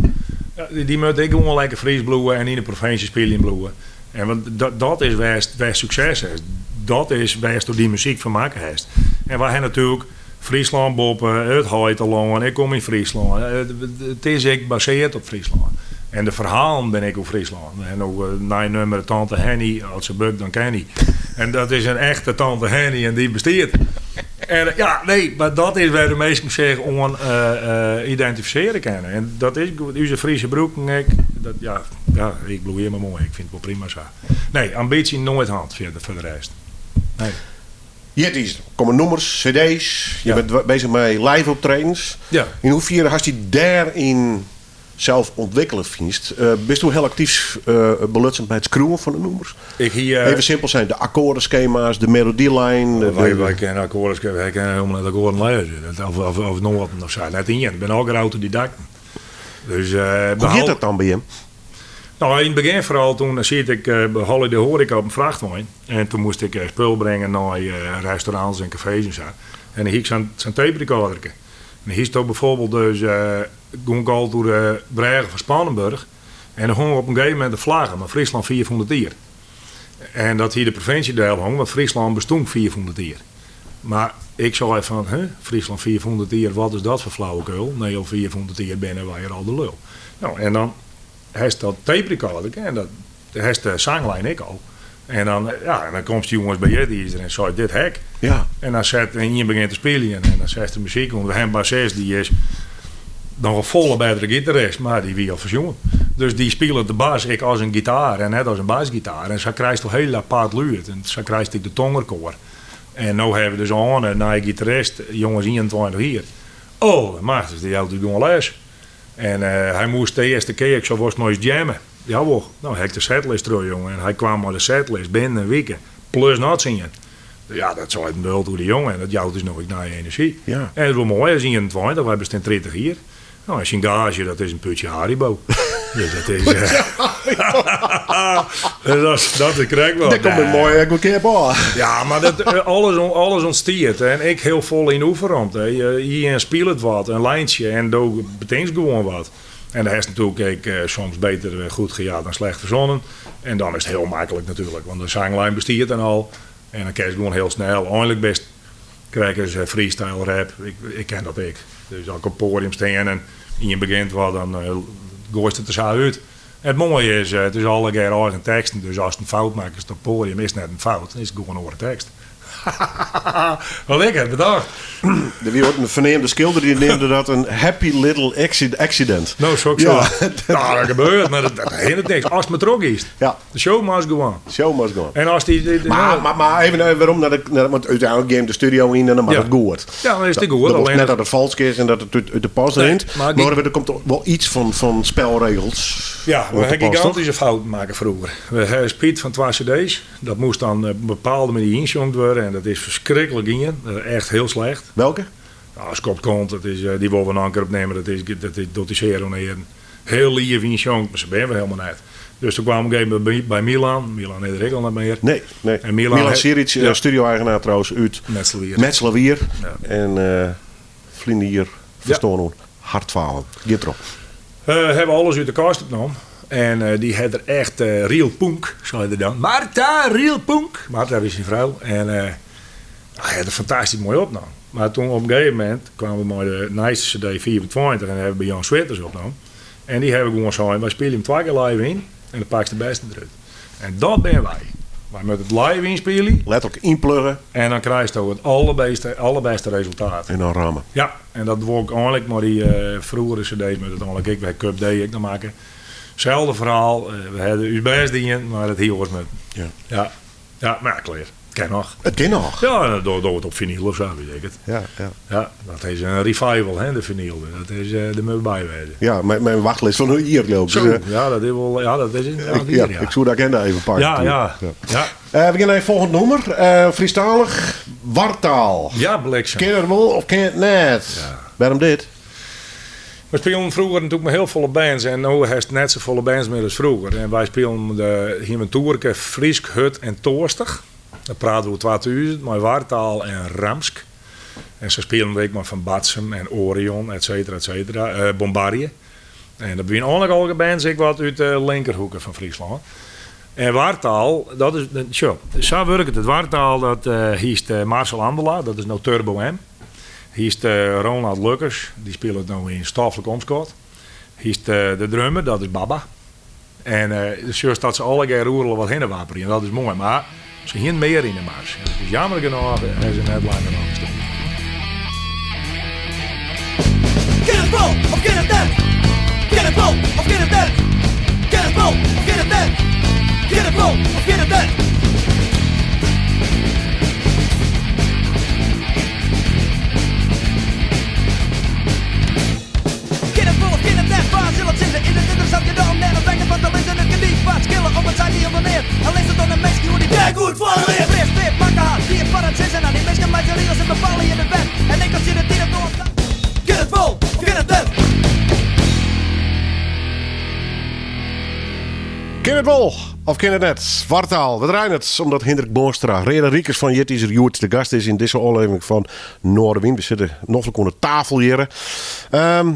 Ja, dy moat ek gewoan lekker Frysk bliuwe en yn de provinsje spyljen bliuwe. En want dat is wêr'tst sukses hast. Dat is wêr'tsto dy muzyk fan makke hast. En wy hawwe natuerlik Fryslân boppe, it heitelân, ik kom yn Fryslân. It is ek basearre op Fryslân. En de ferhalen binne ek oer Fryslân. En oer nij nûmer Tante Henny, as se bukt dan Kenny. En dat is in echte Tante Henny en dy bestiet. En ja, nee, mar dat is wêr't de minsken sich oan identifisearje kinne. En dat is goed. Us Fryske broeken ek. Dat, ja, ja, ik bliuw hjir mar moai. Ik fyn it wol prima sa. Nee, ambysje noait hân fierder foar de rest. Nee. Jitiizer, komme nûmers, cd's. Je Ja. bent bezich mei live optredens. Ja. Yn hoefier hast dy dêryn sels ûntwikkele fynst? Bisto hiel aktyf belutsen by it skriuwen fan de nûmers? Ik hie, Even simpel sein, de akkoardeskema's, de melodylijn. Wy kinne akkoarden, wy kinne hielendal net akkoarden lêze. Dat, of noaten of sa. Net ien. Ik bin allegear autodidakten. Dus, Hoe giet dat dan by jim? No, yn it begjin foaral toen siet ik by Holiday Horeca op in frachtwein. En toen moast ik spul bringe nei restaurants en kafees en sa. En dan hie ik sa'n tape recorderke. En dan hiest byfoarbyld dus, gie ik al oer de brêge fan Spannenburch. En dan hong op in gegeven momint de flagge, mar Fryslân 500 jier. En dat hie de provinsje del hong, want Fryslân bestond 500 jier. Mar ik sei fan, huh, Fryslân 500 jier, wat is dat foar flauwekul? Nee, al 500 jier binne wy hjir al de lul. No, en dan... Hast dat tape recorder en dat hast de sanglijn ek al. En dan, ja, en dan komst jonges by Jitiizer en sei dit hek. Ja. En dan set en ien begint te spyljen en dan setst de muzyk ûnder. En bassist dy is noch in folle bettere gitarist, mar dy wie al fersjoen. Dus dy spilet de bas ek as in gitaar en net as in basgitaar. En sa krijst al heel apart lûd en sa krijst ek de tongerkoar. En no hawwe we dus oan in nije gitarist, jonges 21 jier. Oh, machtich, dy jout ús gewoan les. En hy moast de earste kear, ik sei, wolst mei ús jamme? Jawol. No, ha ik de setlist troch, jonge. En hy kwam mei de setlist binnen in wike. Plus noch tsien. Ja, dat seit in bult oer de jonge en dat jout ús no ek nije enerzjy. Ja. En it is wol moai, hy is 21, wy bestean 30 jier. No, en syn gaazje, dat is in putsje Haribo. Dus dat is... dus dat, dat is krekt wat. Dêr komt it moai ek goedkeap ôf. Ja, mar dat, alles, alles ûntstiet. En ik hiel folle yn oefenromte. Ien spilet wat, in lijntsje, en do betinkst gewoan wat. En dan hast natuerlik ek soms beter goed gejat dan slecht verzonnen. En dan is it hiel maklik natuerlik, want de sanglijn bestiet dan al. En dan kinst gewoan hiel snel. Einlik bist krekt as freestyle rap, ik, ik ken dat ek. Dus as ik op it poadium stean en ien begjint wat, dan goaist it der sa út. En it moaie is, it is allegear eigen teksten, dus ast in fout makkest op it poadium, is it net in fout, is it gewoan in oare tekst. Wat ik ha bedacht. Der wie oait in ferneamde skilder dy neamde dat in happy little accident. No, sok Ja. sa. No, dat gebeurt, mar dat, dat hindert niks. Ast mar trochgiest. Ja. De show must go on. Show must go on. En as dy, dy, dy- Maar, maar, maar even eh, werom naar de, naar, want úteinlik gean de studio yn en dan moat Ja. it goed. Ja, dan is it goed. Dat Alleen net dat it falsk is en dat it út, út de pas Nee, rint. maar Maar, der komt wol yts fan, fan spelregels. Ja, we oan te hebben pas, toch? gigantische fouten maken vroeger. We hebben Piet van twee cd's. Dat moest dan op een bepaalde manier inzongen worden. En dat is verschrikkelijk gien. Echt heel slecht. Welke? Nou, Scott Kont, dat is, eh, die wil we nog een keer opnemen. Dat is, dat is, dat is heren. Heel lief inzongen, maar ze ben we helemaal net. Dus toen kwam op een gegeven moment bij, bij Milan. Milan is er ook al niet meer. Nee, nee. En Milan, Milan Siric, eh, Ja. studio-eigenaar trouwens, uit Metslawier. Metslawier. Ja. En eh Vlinier verstoorn Hartfalen. Giet erop. Eh, hebben alles uit de kast opgenomen. En eh, die had er echt eh, real punk, zei hij dan. Marta, real punk. Marta is zijn vrouw. En eh, hij had er fantastisch mooi opgenomen. Maar toen op een gegeven moment kwamen we met de nice CD 24 en hebben we bij Jan Switters opgenomen. En die hebben gewoon zo, wij spelen hem twee keer live in en dan pak je de beste eruit. En dat ben wij. Wij moeten het live inspelen Letterlijk inpluggen en dan krijg je het allerbeste, allerbeste resultaat. en dan rammen. Ja, en dat word ik eigenlijk maar die eh vroegere cd's met uiteindelijk ik bij Cup D ik nog maken. Hetzelfde verhaal, eh, we hadden uw best in, maar het hier was met. Ja. Ja, ja maar ja, klaar. Ken nog. Het kan nog. Ja, en door, door het op vinyl of zo, weet ik het. Ja, ja. Ja, dat is een revival, hè, de vinyl. Dat is eh de moet bij wezen. Ja, mijn, mijn wachtlist van hier loopt. Zo, Dus, eh, ja, dat is wel, ja, dat is inderdaad ik, hier, ja, ja. ik zoek de agenda even pakken. Ja, ja, ja. Eh, we gaan naar het volgende nummer. Eh Friestalig, Wartaal. Ja, bliksem. Ken je het wel of ken je het net? Ja. Waarom dit? We speelden vroeger natuurlijk met heel volle bands en nu heeft het net zo volle bands meer als vroeger. En wij speelden de, hier met Toerke, Friesk, Hut en Toorstig. Dan praten we over 2000, maar Wartaal en Ramsk. En ze speelden we ook maar van Batsum en Orion, et cetera, et cetera. Eh, Bombardier. En dat zijn eigenlijk alle bands ik wat uit de linkerhoeken van Friesland. En Wartaal, dat is, zo, zo werkt het. Het Wartaal, dat eh hiest eh, Marcel Andela, dat is nou Turbo M. Hier is eh, Ronald Lukkers, die speelt nou in Stoffelijk Omschot. Hier is de, de drummer, dat is Baba. En eh dus dat ze alle keer roerelen wat heen waperen. En dat is mooi, maar ze hier meer in de mars. En het is jammer genoeg, hebben ze net langer nog gestaan. Kin it wol of kin it net? Kin it wol of kin it net? Kin it wol of kin it net? Kin it wol of kin it net? Kin it wol of kin it net? Wa sil it sizze? Is it ynteressant genôch om net te wekken fan te lizzen? It kin dy wat skille om it seit dy om neat. Al is it dan in minske oer dy't dêr goed foar leart. Fris, fit, makke hat, wie it foar it sizzen hat. Dy minsken meitsje rigels en bepale hjir de wet. En ik as tsjin de tiid it oan. Kin it wol of kin it net? Kin it wol of kin it net? Wartaal, we draaien it omdat Hindrik Boonstra, Reade Riekes fan Jitiizer hjoed de gast is yn dizze ôflevering fan Noardewyn. We sitte noflik oan de tafel hjir. Ehm,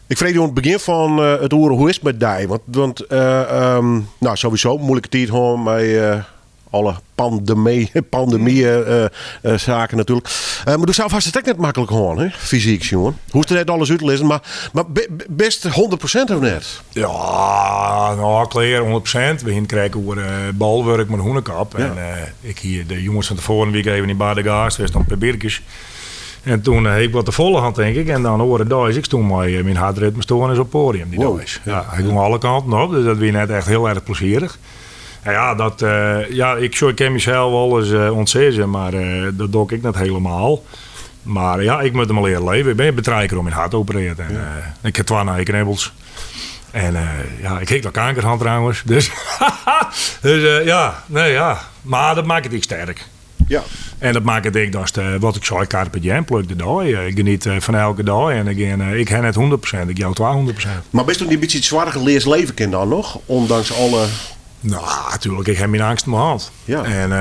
ik freegje oan it begjin fan eh, it oere hoe is it mei dy? Want, want eh, ehm, nou, sowieso moeilijke tiid hân mei eh, Alle pandemie, pandemie eh, eh, zaken natuerlik. Eh, mar do sels hast it ek net maklik hân, hè? Fysyk sjoen. Hoechst der net alles út te lizzen, mar, mar bist 100% of net? Ja, no, klear, 100%. We hiene krekt oer Bolwurk mei de hûnekop. En ik hie de jûns fan tefoaren wie ik even yn Bardegaast west om papierkes. En toen ha ik wat te folle hân, tink ik. En dan oare deis, ik stûn mei myn hertritmestoarnis op it poadium dy deis. Ja, hy gong alle kanten op, dus dat wie net echt hiel erch plezierich. Nou ja, dat, ja, ik, ik kin mysels wolris ûntsizze, mar dat doch ik net helemaal. Mar ja, ik moat dermei leare leven. Ik bin trije kear oan myn hert operearre en ik ha twa nije knibbels. En ja, ik ha ek noch kanker hân trouwens. Dus, dus ja, nee ja. Mar dat makket ek sterk. Ja. En dat makket ek datst, wat ik sei, carpe diem, pluk de dei. Ik geniet fan elke dei en ik gean, ik ha net 100%, ik jou 200%. Mar bist dan in bytsje it soargeleas leven kin dan noch, ondanks alle... No, natuerlik, ik ha myn eangsten wol hân. Ja. En,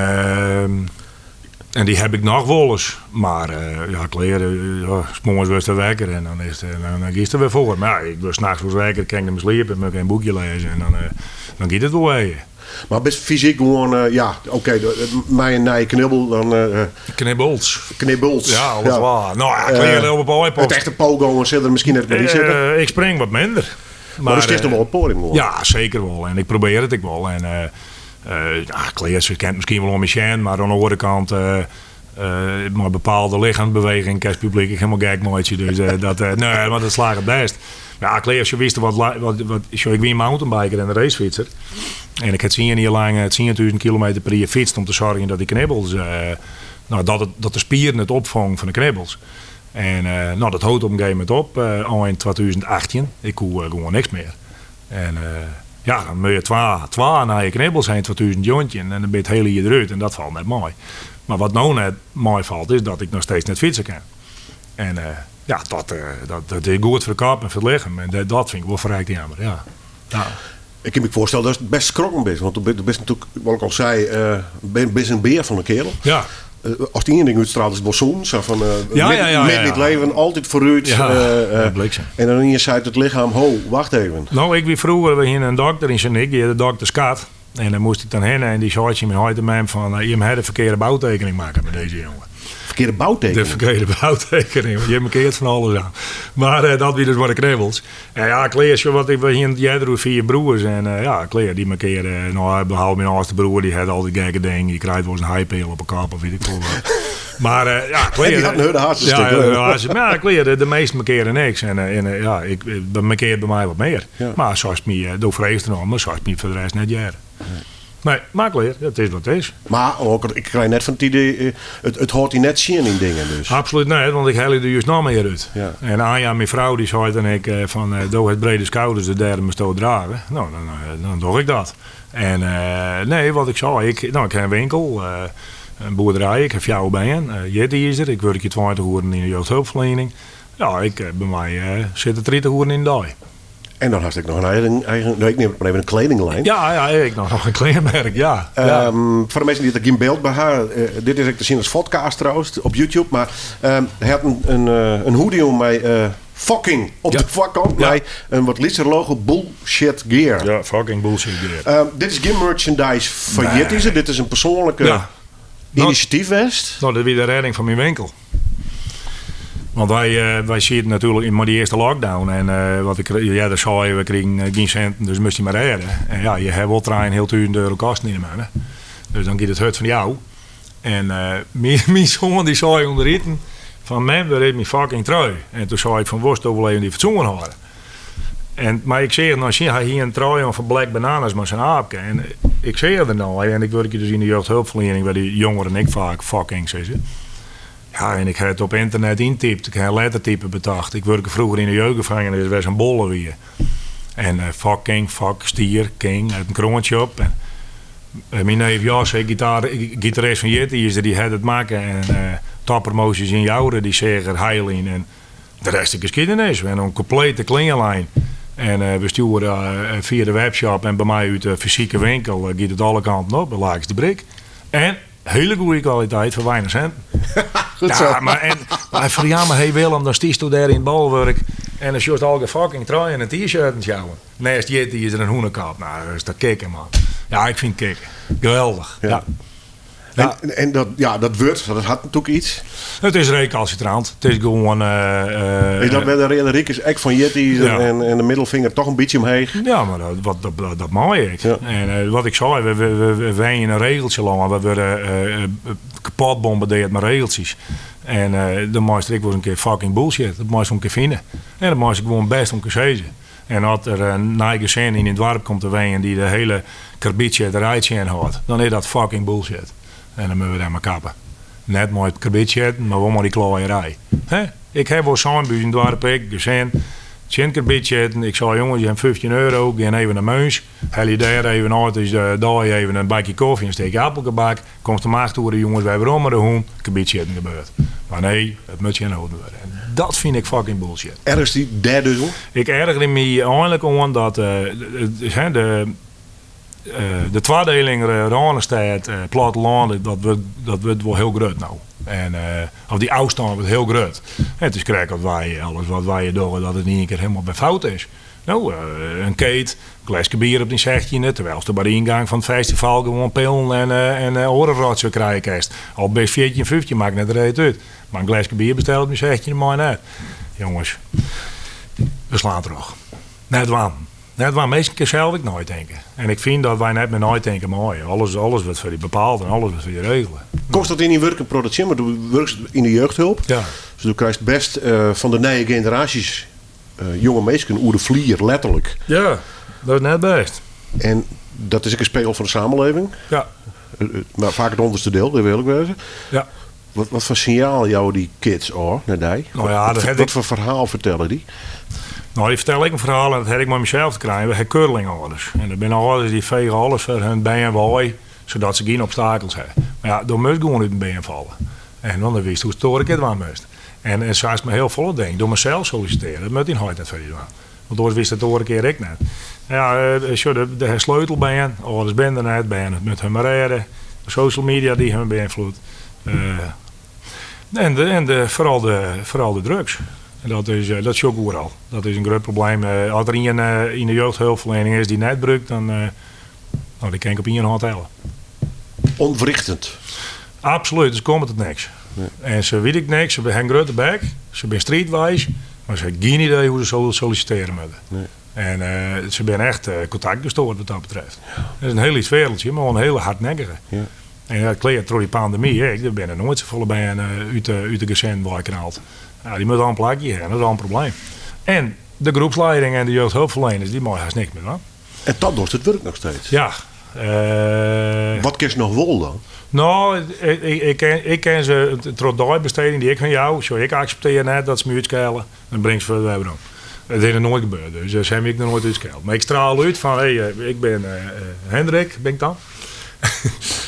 en dy ha ik noch wolris. Mar ja, klear, ja, 's moarns wurdst wekker en dan is it, dan giest der wer foar. Mar ja, ik wurd nachts wolris wekker, kin ik net mear sliepe, moat ik in boekje lêze en dan, dan giet it wol wer. Mar bist fysyk gewoan, ja, oké, mei in nije knibbel dan... Knibbels. Knibbels. Ja, alles ja. waar. No ja, klear op de iPod. It echte pogo sil der miskien net mear yn sitte. Ik spring wat minder. Mar do stiest noch wol op it poadium gewoan. Ja, seker wol. En ik probearje it ek wol. En ja, klear, se kin it miskien wol oan my sjen, mar oan de oare kant, mei bepaalde lichemsbeweging kinst it publyk ek hielendal gek meitsje. Dus dat, nee, mar dat slagget bêst. Ja, klear, se wisten wat, wat, wat, sjoch, ik wie in mountainbiker en in racefytser. En ik ha tsien jier lang 10.000 kilometer per jier fytst om te soargjen dat dy knibbels, no, dat, it, dat de spieren it opfongen fan de knibbels. En no, dat hold op in gegeven momint op, ein 2018. Ik koe gewoan niks mear. En ja, dan moat je twa nije knibbels ha yn 2019 en dan bin je it hiele jier derút en dat falt net mei. Mar wat no net meifalt is dat ik noch steeds net fytse kin. En ja, dat is goed foar de kop en foar it lichem en dat fyn ik wol ferrekt jammer, ja. Ja. Ik kin my foarstelle datst bêst skrokken bist, want do bist natuerlik, wat ik al sei, bist in bear fan in keardel. Ja. Ast ien ding útstraalt is it wol sûn, sa fan Ja, ja, ja, midden yn it leven, altyd foarút. Ja, dat bliksem. En dan iens seit it lichem, ho, wacht even. No, ik wie froeger, we hiene in dokter yn Sint Nyk, dy heette dokter Skat. En dêr moast ik dan hinne en dy sei tsjin myn heit en mem fan, jim ha de ferkearde boutekening makke mei dizze jonge. Ferkearde boutekening? De ferkearde boutekening, want jim keart fan alles aan. Mar dat wie dus mei de knibbels. En ja, klear, sjoch, want we hiene it earder oer fiif broers. En ja, klear, dy markearre, no, behalve myn âldste broer, dy hat altyd gekke dingen. Dy krijt wolris in heipil op 'e kop of wit ik folle wat. Mar ja, klear. Dy hat in hurde harsenstikker. Ja, hurde harsen. Mar ja, klear, de measten markearre niks. En ja, ik, dat markearre by my wat mear. Ja. Mar sa'tst my, do fregest derom, mar sa'tst my foar de rest net hearre. Nee, mar klear, it is wat it is. Mar ook, ik krij net fan it idee, it hâldt dy net tsjin yn dingen dus. Absolút net, want ik helje der just noch mear út. Ja. En Anja, myn frou, dy seit dan ek fan, do hast brede skouders, dus dêrom moatsto drage. No, dan doch ik dat. En nee, wat ik sei, ik, no, ik ha in winkel, in boerderij, ik ha fjouwer bern, jitizer, ik wurkje 20 oeren yn de jeugdhulpverlening. Ja, ik, by my sitte 30 oeren yn de dei. En dan hast ek noch in eigen, eigen no, ik neam it mar even in kledinglijn. Ja, ja, ek noch in kleanmerk, ja. ja. Um, foar de minsken dy't der gjin byld by ha, uh, dit is ek te sjen as podcast trouwens op YouTube, mar um, hy hat in, in, eh, in hoodie om mei uh, fucking op ja. de foarkant ja. mei in wat lytser logo bullshit gear. Ja, fucking bullshit gear. Um, dit is gjin merchandise fan Nee. Jitizer, dit is in persoanlike Ja. inisjatyf west. No, dat wie de rêding fan myn winkel. Want wy, wy sieten natuerlik mei dy earste lockdown en wat ik earder sei, we krigen gjin sinten, dus moast je mar rêde. En ja, je ha wol trijenhealtûzen euro kosten yn de moanne. Dus dan giet it hurd fan jou. En myn soan dy sei ûnder iten fan mem, wêr is myn fucking trui? En toen sei ik fan wolsto wol even dyn fatsoen hâlde? En, mar ik seach nei syn, hy hie in trui oan fan Black Bananas mei sa'n aapke. En ik seach der nei en ik wurkje dus yn de jeugdhulpferliening wêr dy jongeren ek faak fucking sizze. Ja, en ik ha it op ynternet yntypt. Ik ha in lettertype betocht. Ik wurke froeger yn de jeugdgevangenis wêr sa'n bolle wie. En fucking, fuck, stier, king, hat in kroantsje op. En myn neef Jos, gitarist fan Jitizer, dy hat it makke. En Toppromoties yn Joure, dy seach der heil yn. En de rest is geschiedenis. We ha in komplete kleanlijn. En we stjoere fia de webshop en by my út de fysike winkel giet it alle kanten op. Laaks de brik. En Hele goede kwaliteit foar weinich sinten. Goed zo. Ja, mar, en, mar fan ja, mar hey Willem, dan stiesto dêr yn it Bolwurk en dan sjochst allegear fucking truien en t-shirten sjouwen. Nêst Jitizer in hûnekop. Nou, dat is te kicken, man. Ja, ik fyn it kick. Geweldich. Ja. Ja. En, en dat, ja, dat wurd, dat hat natuerlik yts. It is rekalsitrant. It is gewoan. Is dat wer de Reade Rikers ek fan jittizer en, en de middelfinger toch in bytsje omheech? Ja, mar dat, wat, dat, dat, dat mei ek. Ja. En wat ik sei, we, we, we, we wenje in in regeltsjelân. We wurde kapot bombardeard mei regeltsjes. En dan meist der ek wol ris in kear fucking bullshit. Dat meist wol in kear fine. En dat meist ek gewoan bêst in kear sizze. En as der in nij gesin yn in doarp komt te wenjen dy't de hiele karbidsjitterij tsjinhâldt, dan is dat fucking bullshit. En dan moatte we dêr mei kappe. Net mei it karbidsjitten, mar wol mei dy kloaierij. Hè? Ik ha wol sein by ús yn it doarp ek, gesin, tsjin it karbidsjitten. Ik sei, jonges, je hawwe 15 euro, gean even nei Meuns, helje dêr even ôf, it is de dei even in bakje kofje en in stikje appelgebak. Komst om acht oere jûns wer werom mei de hûn, karbidsjitten gebeurt. Mar nee, it moat tsjinholden wurde. En dat fyn ik fucking bullshit. Ergerst dy dêr dus oan? Ik ergerje my einlik oan dat de de twadeling Rânestêd, plattelân, dat wurdt, dat wurdt wol hiel grut no. En, of dy ôfstân wurdt hiel grut. Het is krekt of wy alles wat wy dogge, dat it yn ien kear hielendal wer fout is. No, in keet, in gleske bier op dyn sechtjinde, terwylst der by de yngang fan it festival gewoan pillen en oare rotsoai krije kinst. Al bist 14, 15, makket net reet út. Mar in gleske bier bestelle op dyn sechtjinde mei net. Jonges, we slaan troch. Net dwaan. Net dwaan. Minsken kinne sels ek neitinke. En ik fyn dat wy net mear neitinke meie. Alles, alles wurdt foar dy bepaald en alles wurdt foar dy regele. Komst dat yn dyn wurk in protte tsjin? Want do wurkest yn de jeugdhulp. Ja. Dus do krijst bêst fan de nije generaasjes jonge minsken oer de flier, letterlik. Ja, dat is net bêst. En dat is ek in spegel fan de samenleving. Ja. Mar faak it ûnderste diel, dat wol ik wêze. Ja. Wat, wat foar sinjaal jouwe dy kids ôf nei dy? Nou ja, dat wat, ik... wat foar ferhaal fertelle dy? Nou, dy fertelle ek in ferhaal en dat ha ik mei mysels te krijen. We ha curlingâlders. En dat binne âlders dy fege alles foar hun bern wei, sadat se gjin obstakels ha. Mar ja, do moatst gewoan út in beam falle. En dan witst hoe'tst it oare kear dwaan moatst. En sa is it mei hiel folle dingen. Do moatst sels sollisitearje, dat moat dyn heit net foar dy dwaan. Want oars witst it de oare kear ek net. Ja, sjoch, de ha sleutelbern, âlders binne der net, bern moatte hun mar rêde. Social media dy't hun beynfloedet. En, de, en de, foaral, de, foaral de drugs. En dat is, dat sjoch ik oeral. Dat is in grut probleem. As der ien yn de jeugdhulpferliening is dy't net brûkt, dan nou, dy kin ik op ien hân telle. Ontwrichtend. Absolút, se komme tot niks. En se witte ek niks, se ha in grutte bek, se binne striidweis, mar se ha gjin idee hoe't se sollisitearje moatte. Nee. En se binne echt kontaktgestoord wat dat betreft. Dat is in hiel lyts wereldje, mar wol in hiele hardnekkige. Ja. En dat kleart troch dy pandemy ek. Der binne noait safolle bern út de gesinnen weiknald. Ja, dy moatte al in plakje ha, dat is al in probleem. En de groepsleiding en de jeugdhulpverleners, dy meie hast niks mear dwaan. En dat dochst it wurk noch steeds? Ja. Wat kinst noch wol dan? No, ik, ik, ik kin se troch deibesteding dy't ik hun jou, sjoch, ik akseptearje net dat se my útskelle, dan bring ik se wer werom. Dat is noch noait gebeurd, dus se ha my ek noch noait útskeld. Mar ik straal út fan, hé, ik bin Hendrik, bin ik dan.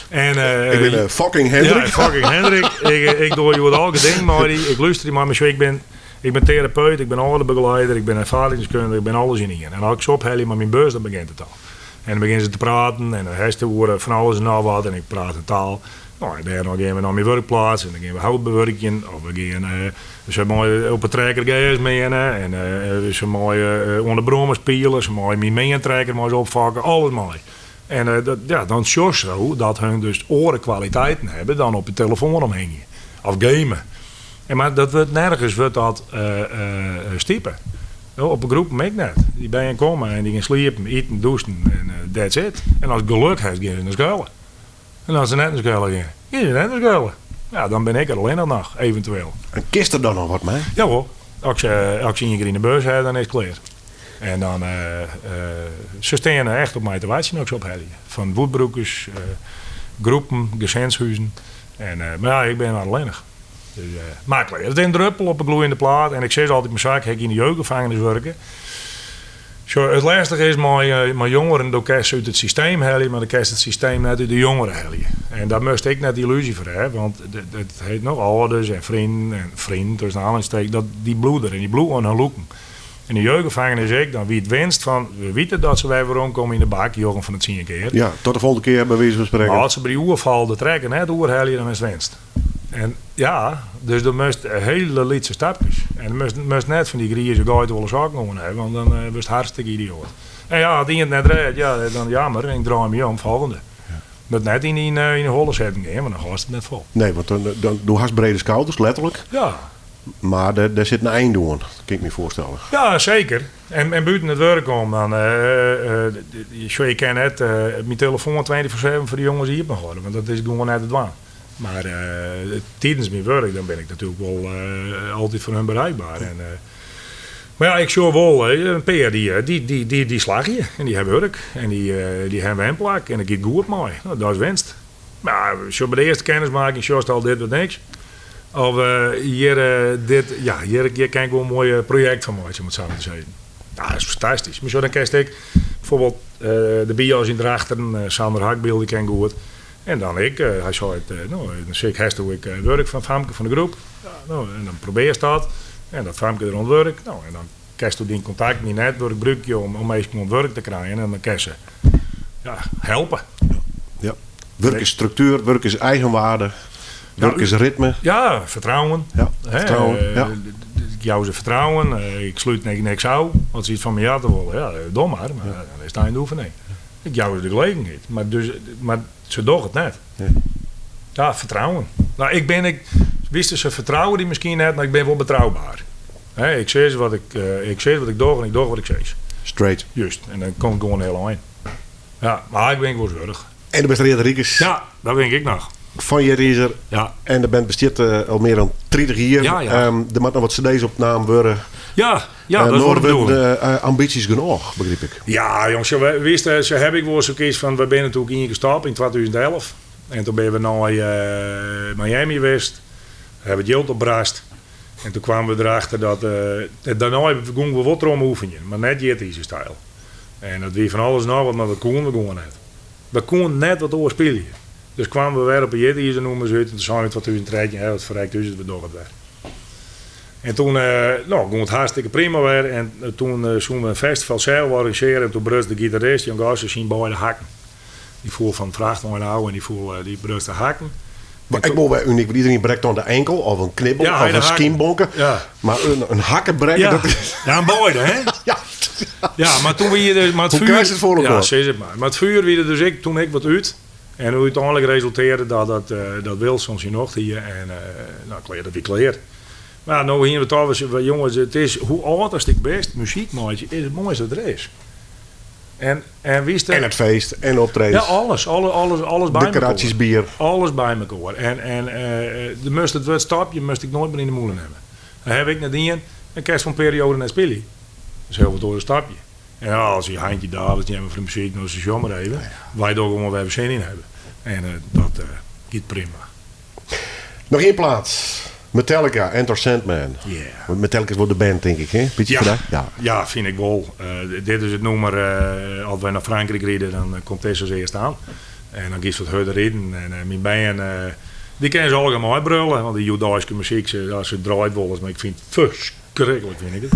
En, Ik bin fucking Hendrik. Ja, fucking Hendrik. Ik, ik doar hjoed al geding mei dy. Ik lústerje mei my. Ik bin, ik bin terapeut, ik bin âlderbegeleider, ik bin erfaringsdeskundige, ik bin alles yn ien. En as ik se ophelje mei myn bus, dan begjint it al. En dan begjinne se te praten en dan hast it oer fan alles en noch wat en ik praat in taal. No, en dêrnei gean we nei myn wurkplaats en dan gean we hout bewurkjen of we gean se meie op 'e trekker gers meane en se meie oan de brommer spiele, se meie myn meantrekker meie se opfokke, alles mei. En dat, ja, dan sjochst zo dat hun dus oare kwaliteiten hawwe dan op de telefoan omhingje of gamen. En mar dat wurdt nergens wurdt dat stipe. Op de groepen ek net. Dy bern komme en dy gean sliepen, iten, dûsen en that's it. En as geluk hast, gean se nei skoalle. En as se net nei skoalle gean, gean se net nei skoalle. Ja, dan bin ik der allinnich noch, eventueel. En kinst der dan noch wat mei? Jawol. As ik se, as ik se ien kear yn de bus ha, dan is it klear. En dan, se steane echt op my te wachtsjen as ik se ophelje. Fan Woodbrookers, groepen, gesinshuzen. En, mar ja, ik bin allinnich. Dus, mar klear. It is in druppel op 'e gloeiende plaat. En ik sis altyd, mei saak ha ik yn de jeugdgevangenis wurke. Sjoch, it lêstige is mei jongeren, do kinst se út it systeem helje, mar do kinst it systeem net út de jongeren helje. En dêr moatst ek net yllúzje foar ha, want it heet noch âlders en freonen en freonen tussen aanhalingstekens, dat dy bliuwe der en dy bliuwe oan har lûken. En de jeugdgevangenis ek, dan wie it winst fan, we witte dat se wer weromkomme yn de bak, njoggen fan de tsien kear. Ja, tot de volgende kear by wize fan sprekken. Mar as se by dy oerfal de trekker net oerhelje, dan is it winst. En Ja, dus do moatst hiele lytse stapkes. En do moatst, moatst net fan dy grize geitewolle sokken oan hawwe, want dan eh, wurdst hartstikke idioat. En ja, as ien it net rêdt, ja, dan jammer, ik draai my om, folgjende. Moat net yn dyn yn de holle setten gean, want dan hâldst it net fol. Nee, want dan, dan, do hast brede skouders, letterlik. Ja. Mar dêr, dêr sit in ein oan, kin ik my foarstelle. Ja, seker. En, en bûten it wurk om, dan, eh, eh, sjoch, ik kin net myn telefoan 24/7 foar de jonges iepen hâlde, want dat is gewoan net te dwaan. Mar tidens myn wurk, dan bin ik natuerlik wol altyd foar hun bereikber. En, mar ja, ik sjoch wol in pear dy, dy, dy, dy, dy slagje en dy ha wurk en dy, dy ha in wenplak en it giet goed mei. No, dat is winst. Mar sjoch, by de earste kennismaking sjochst al dit wurdt niks. Of hjir, dit, ja, hjir, hjir kin ik wol in moai projekt fan meitsje, om it sa mar te sizzen. Ja, dat is fantastysk. Mar sjoch, dan kinst ek bijvoorbeeld de BIOS yn Drachten, Sander Hakbiel, dy ken goed. En dan ek, hy seit, no, dan sis ik, hast do ek wurk fan famke fan de groep? Ja, no, en dan probearst dat. En dat famke der oan it wurk. No, en dan kinst do dyn kontakten, dyn netwurk brûkje om, om minsken oan it wurk te krijen. En dan kinst se, ja, helpe. Ja. Wurk is struktuer, wurk is eigenwaarde, wurk is ritme. Ja, fertrouwen. Ja, fertrouwen, ja. Ik jou se fertrouwen, ik slút niks ôf. As se yts fan my hawwe wolle, ja, doch mar. Mar dan is it ein de oefening. Ik jou se de gelegenheid, mar, dus, mar se dogge it net. Ja, fertrouwen. No, ik bin ek, witst, se fertrouwe dy miskien net, mar ik bin wol betrouber. Hè, ik sis wat ik, eh, ik sis wat ik doch en ik doch wat ik sis. Straight. Just, en dan kom ik gewoan hiel ein. Ja, mar ik bin wol wurdich. En do bist Reade Rikus. Ja, dat bin ik noch. Fan Jitiizer. Ja. En de band bestiet eh, al mear dan 30 jier. Ja, ja. Um, der moat noch wat cd's opnaam wurde. Ja, ja, dat is wol de bedoeling. Uh, ambysjes genôch, begryp ik. Ja, jongens, wist, sa ha ik wol sokyts fan, we binne natuerlik ien kear stoppe yn 2011. En doe binne we nei uh, Miami west. Hawwe we it jild opbrocht. En doe kamen we derachter dat... Uh, dêrnei gongen we wol troch oefenjen, mar net Jitiizer-styl. En dat wie fan alles noch wat, mar we koenen we gewoan net. We koenen net wat oars spylje. Dus kamen we wer op de Jitiizer-nûmers út en doe seinen we yn 2013, hè, wat ferrekt ús it, we dogge it wer. En doe, no, gong it hartstikke prima wer. En doe soenen we in festival sels organisearje. En doe bruts de gitarist Jan Gosse syn beide hakken. Dy foel fan de frachtwein ôf en dy foel, dy bruts de hakken. Mar ek wol wer unyk, want iderien brekt dan de enkel of in knibbel Ja, of de in hakken. skynbonke. Ja. Mar in, in hakke brekke, Ja. dat is... Ja, en beide, hè? Ja. Ja, mar doe wie der, mar it Hoe fjoer. krijst it foar elkoar? Ja, sis it mar. Mar it fjoer wie der dus ek doe ek wat út. En úteinlik resultearre dat dat, eh, dat Wilson syn nocht hie en eh, no, klear, dat wie klear. Mar ja, no hiene we toch wer, jonges, it is hoe âld ast ek bist, muzyk meitsje is it moaiste wat der is. En, en witst, En it feest en de optredens. Ja, alles, alle, alles, alles by De mekoar. kratsjes bier. Alles by mekoar. En, en eh, do moatst it wurd stopje, moatst ik noait mear yn de mûle nimme. Dan ha ik net dien, dan kinst foar in perioade net spylje. Dat is hiel wat oars stopje. En ja, as je Heintje Davids nimme foar de muzyk, no se sjoch mar even. Wy dogge gewoan wêr't we sin yn hawwe. En eh, dat eh, giet prima. Noch ien plaat. Metallica, Enter Sandman. Yeah. Want Metallica is wol de band, tink ik, hè? Bytsje Ja, vandaag? Ja. ja, fyn ik wol. Eh, dit is it nûmer, eh, as wy nei Frankryk ride, dan eh, komt dizze as earste oan. En dan giest wat hurder riden. En eh, myn bern, eh, dy kinne se allegear meibrûle. Want dy hjoeddeiske muzyk, se, ja, se draait wolris, mar ik fyn it ferskriklik, fyn ik it.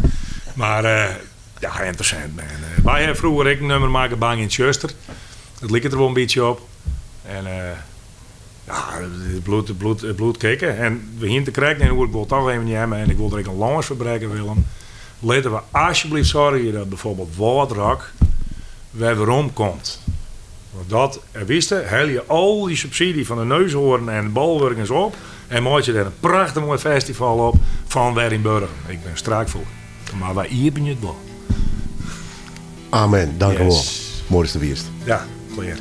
Mar eh, ja, Enter Sandman. Eh, wy hawwe froeger ek in nûmer makke, Bang yn it Tsjuster. It liket der wol in bytsje op. En eh, ja, it bliuwt, it bliuwt, it bliuwt kicken. En we hiene te krekt en ik wol toch even neame en ik wol der ek in lâns foar brekke, Willem. Litte we alsjeblieft soargje dat bijvoorbeeld Wâldrock wer werom komt. Want dat, en witst, helje al dy subsydzje fan de Neushoorn en Bolwurk op en meitsje der in prachtich moai festival op fan wer yn Burgum. Ik bin strak foar. Mar wy iepenje it wol. Amen, dank u wol. Yes. Moai datst der wiest. Ja, klear.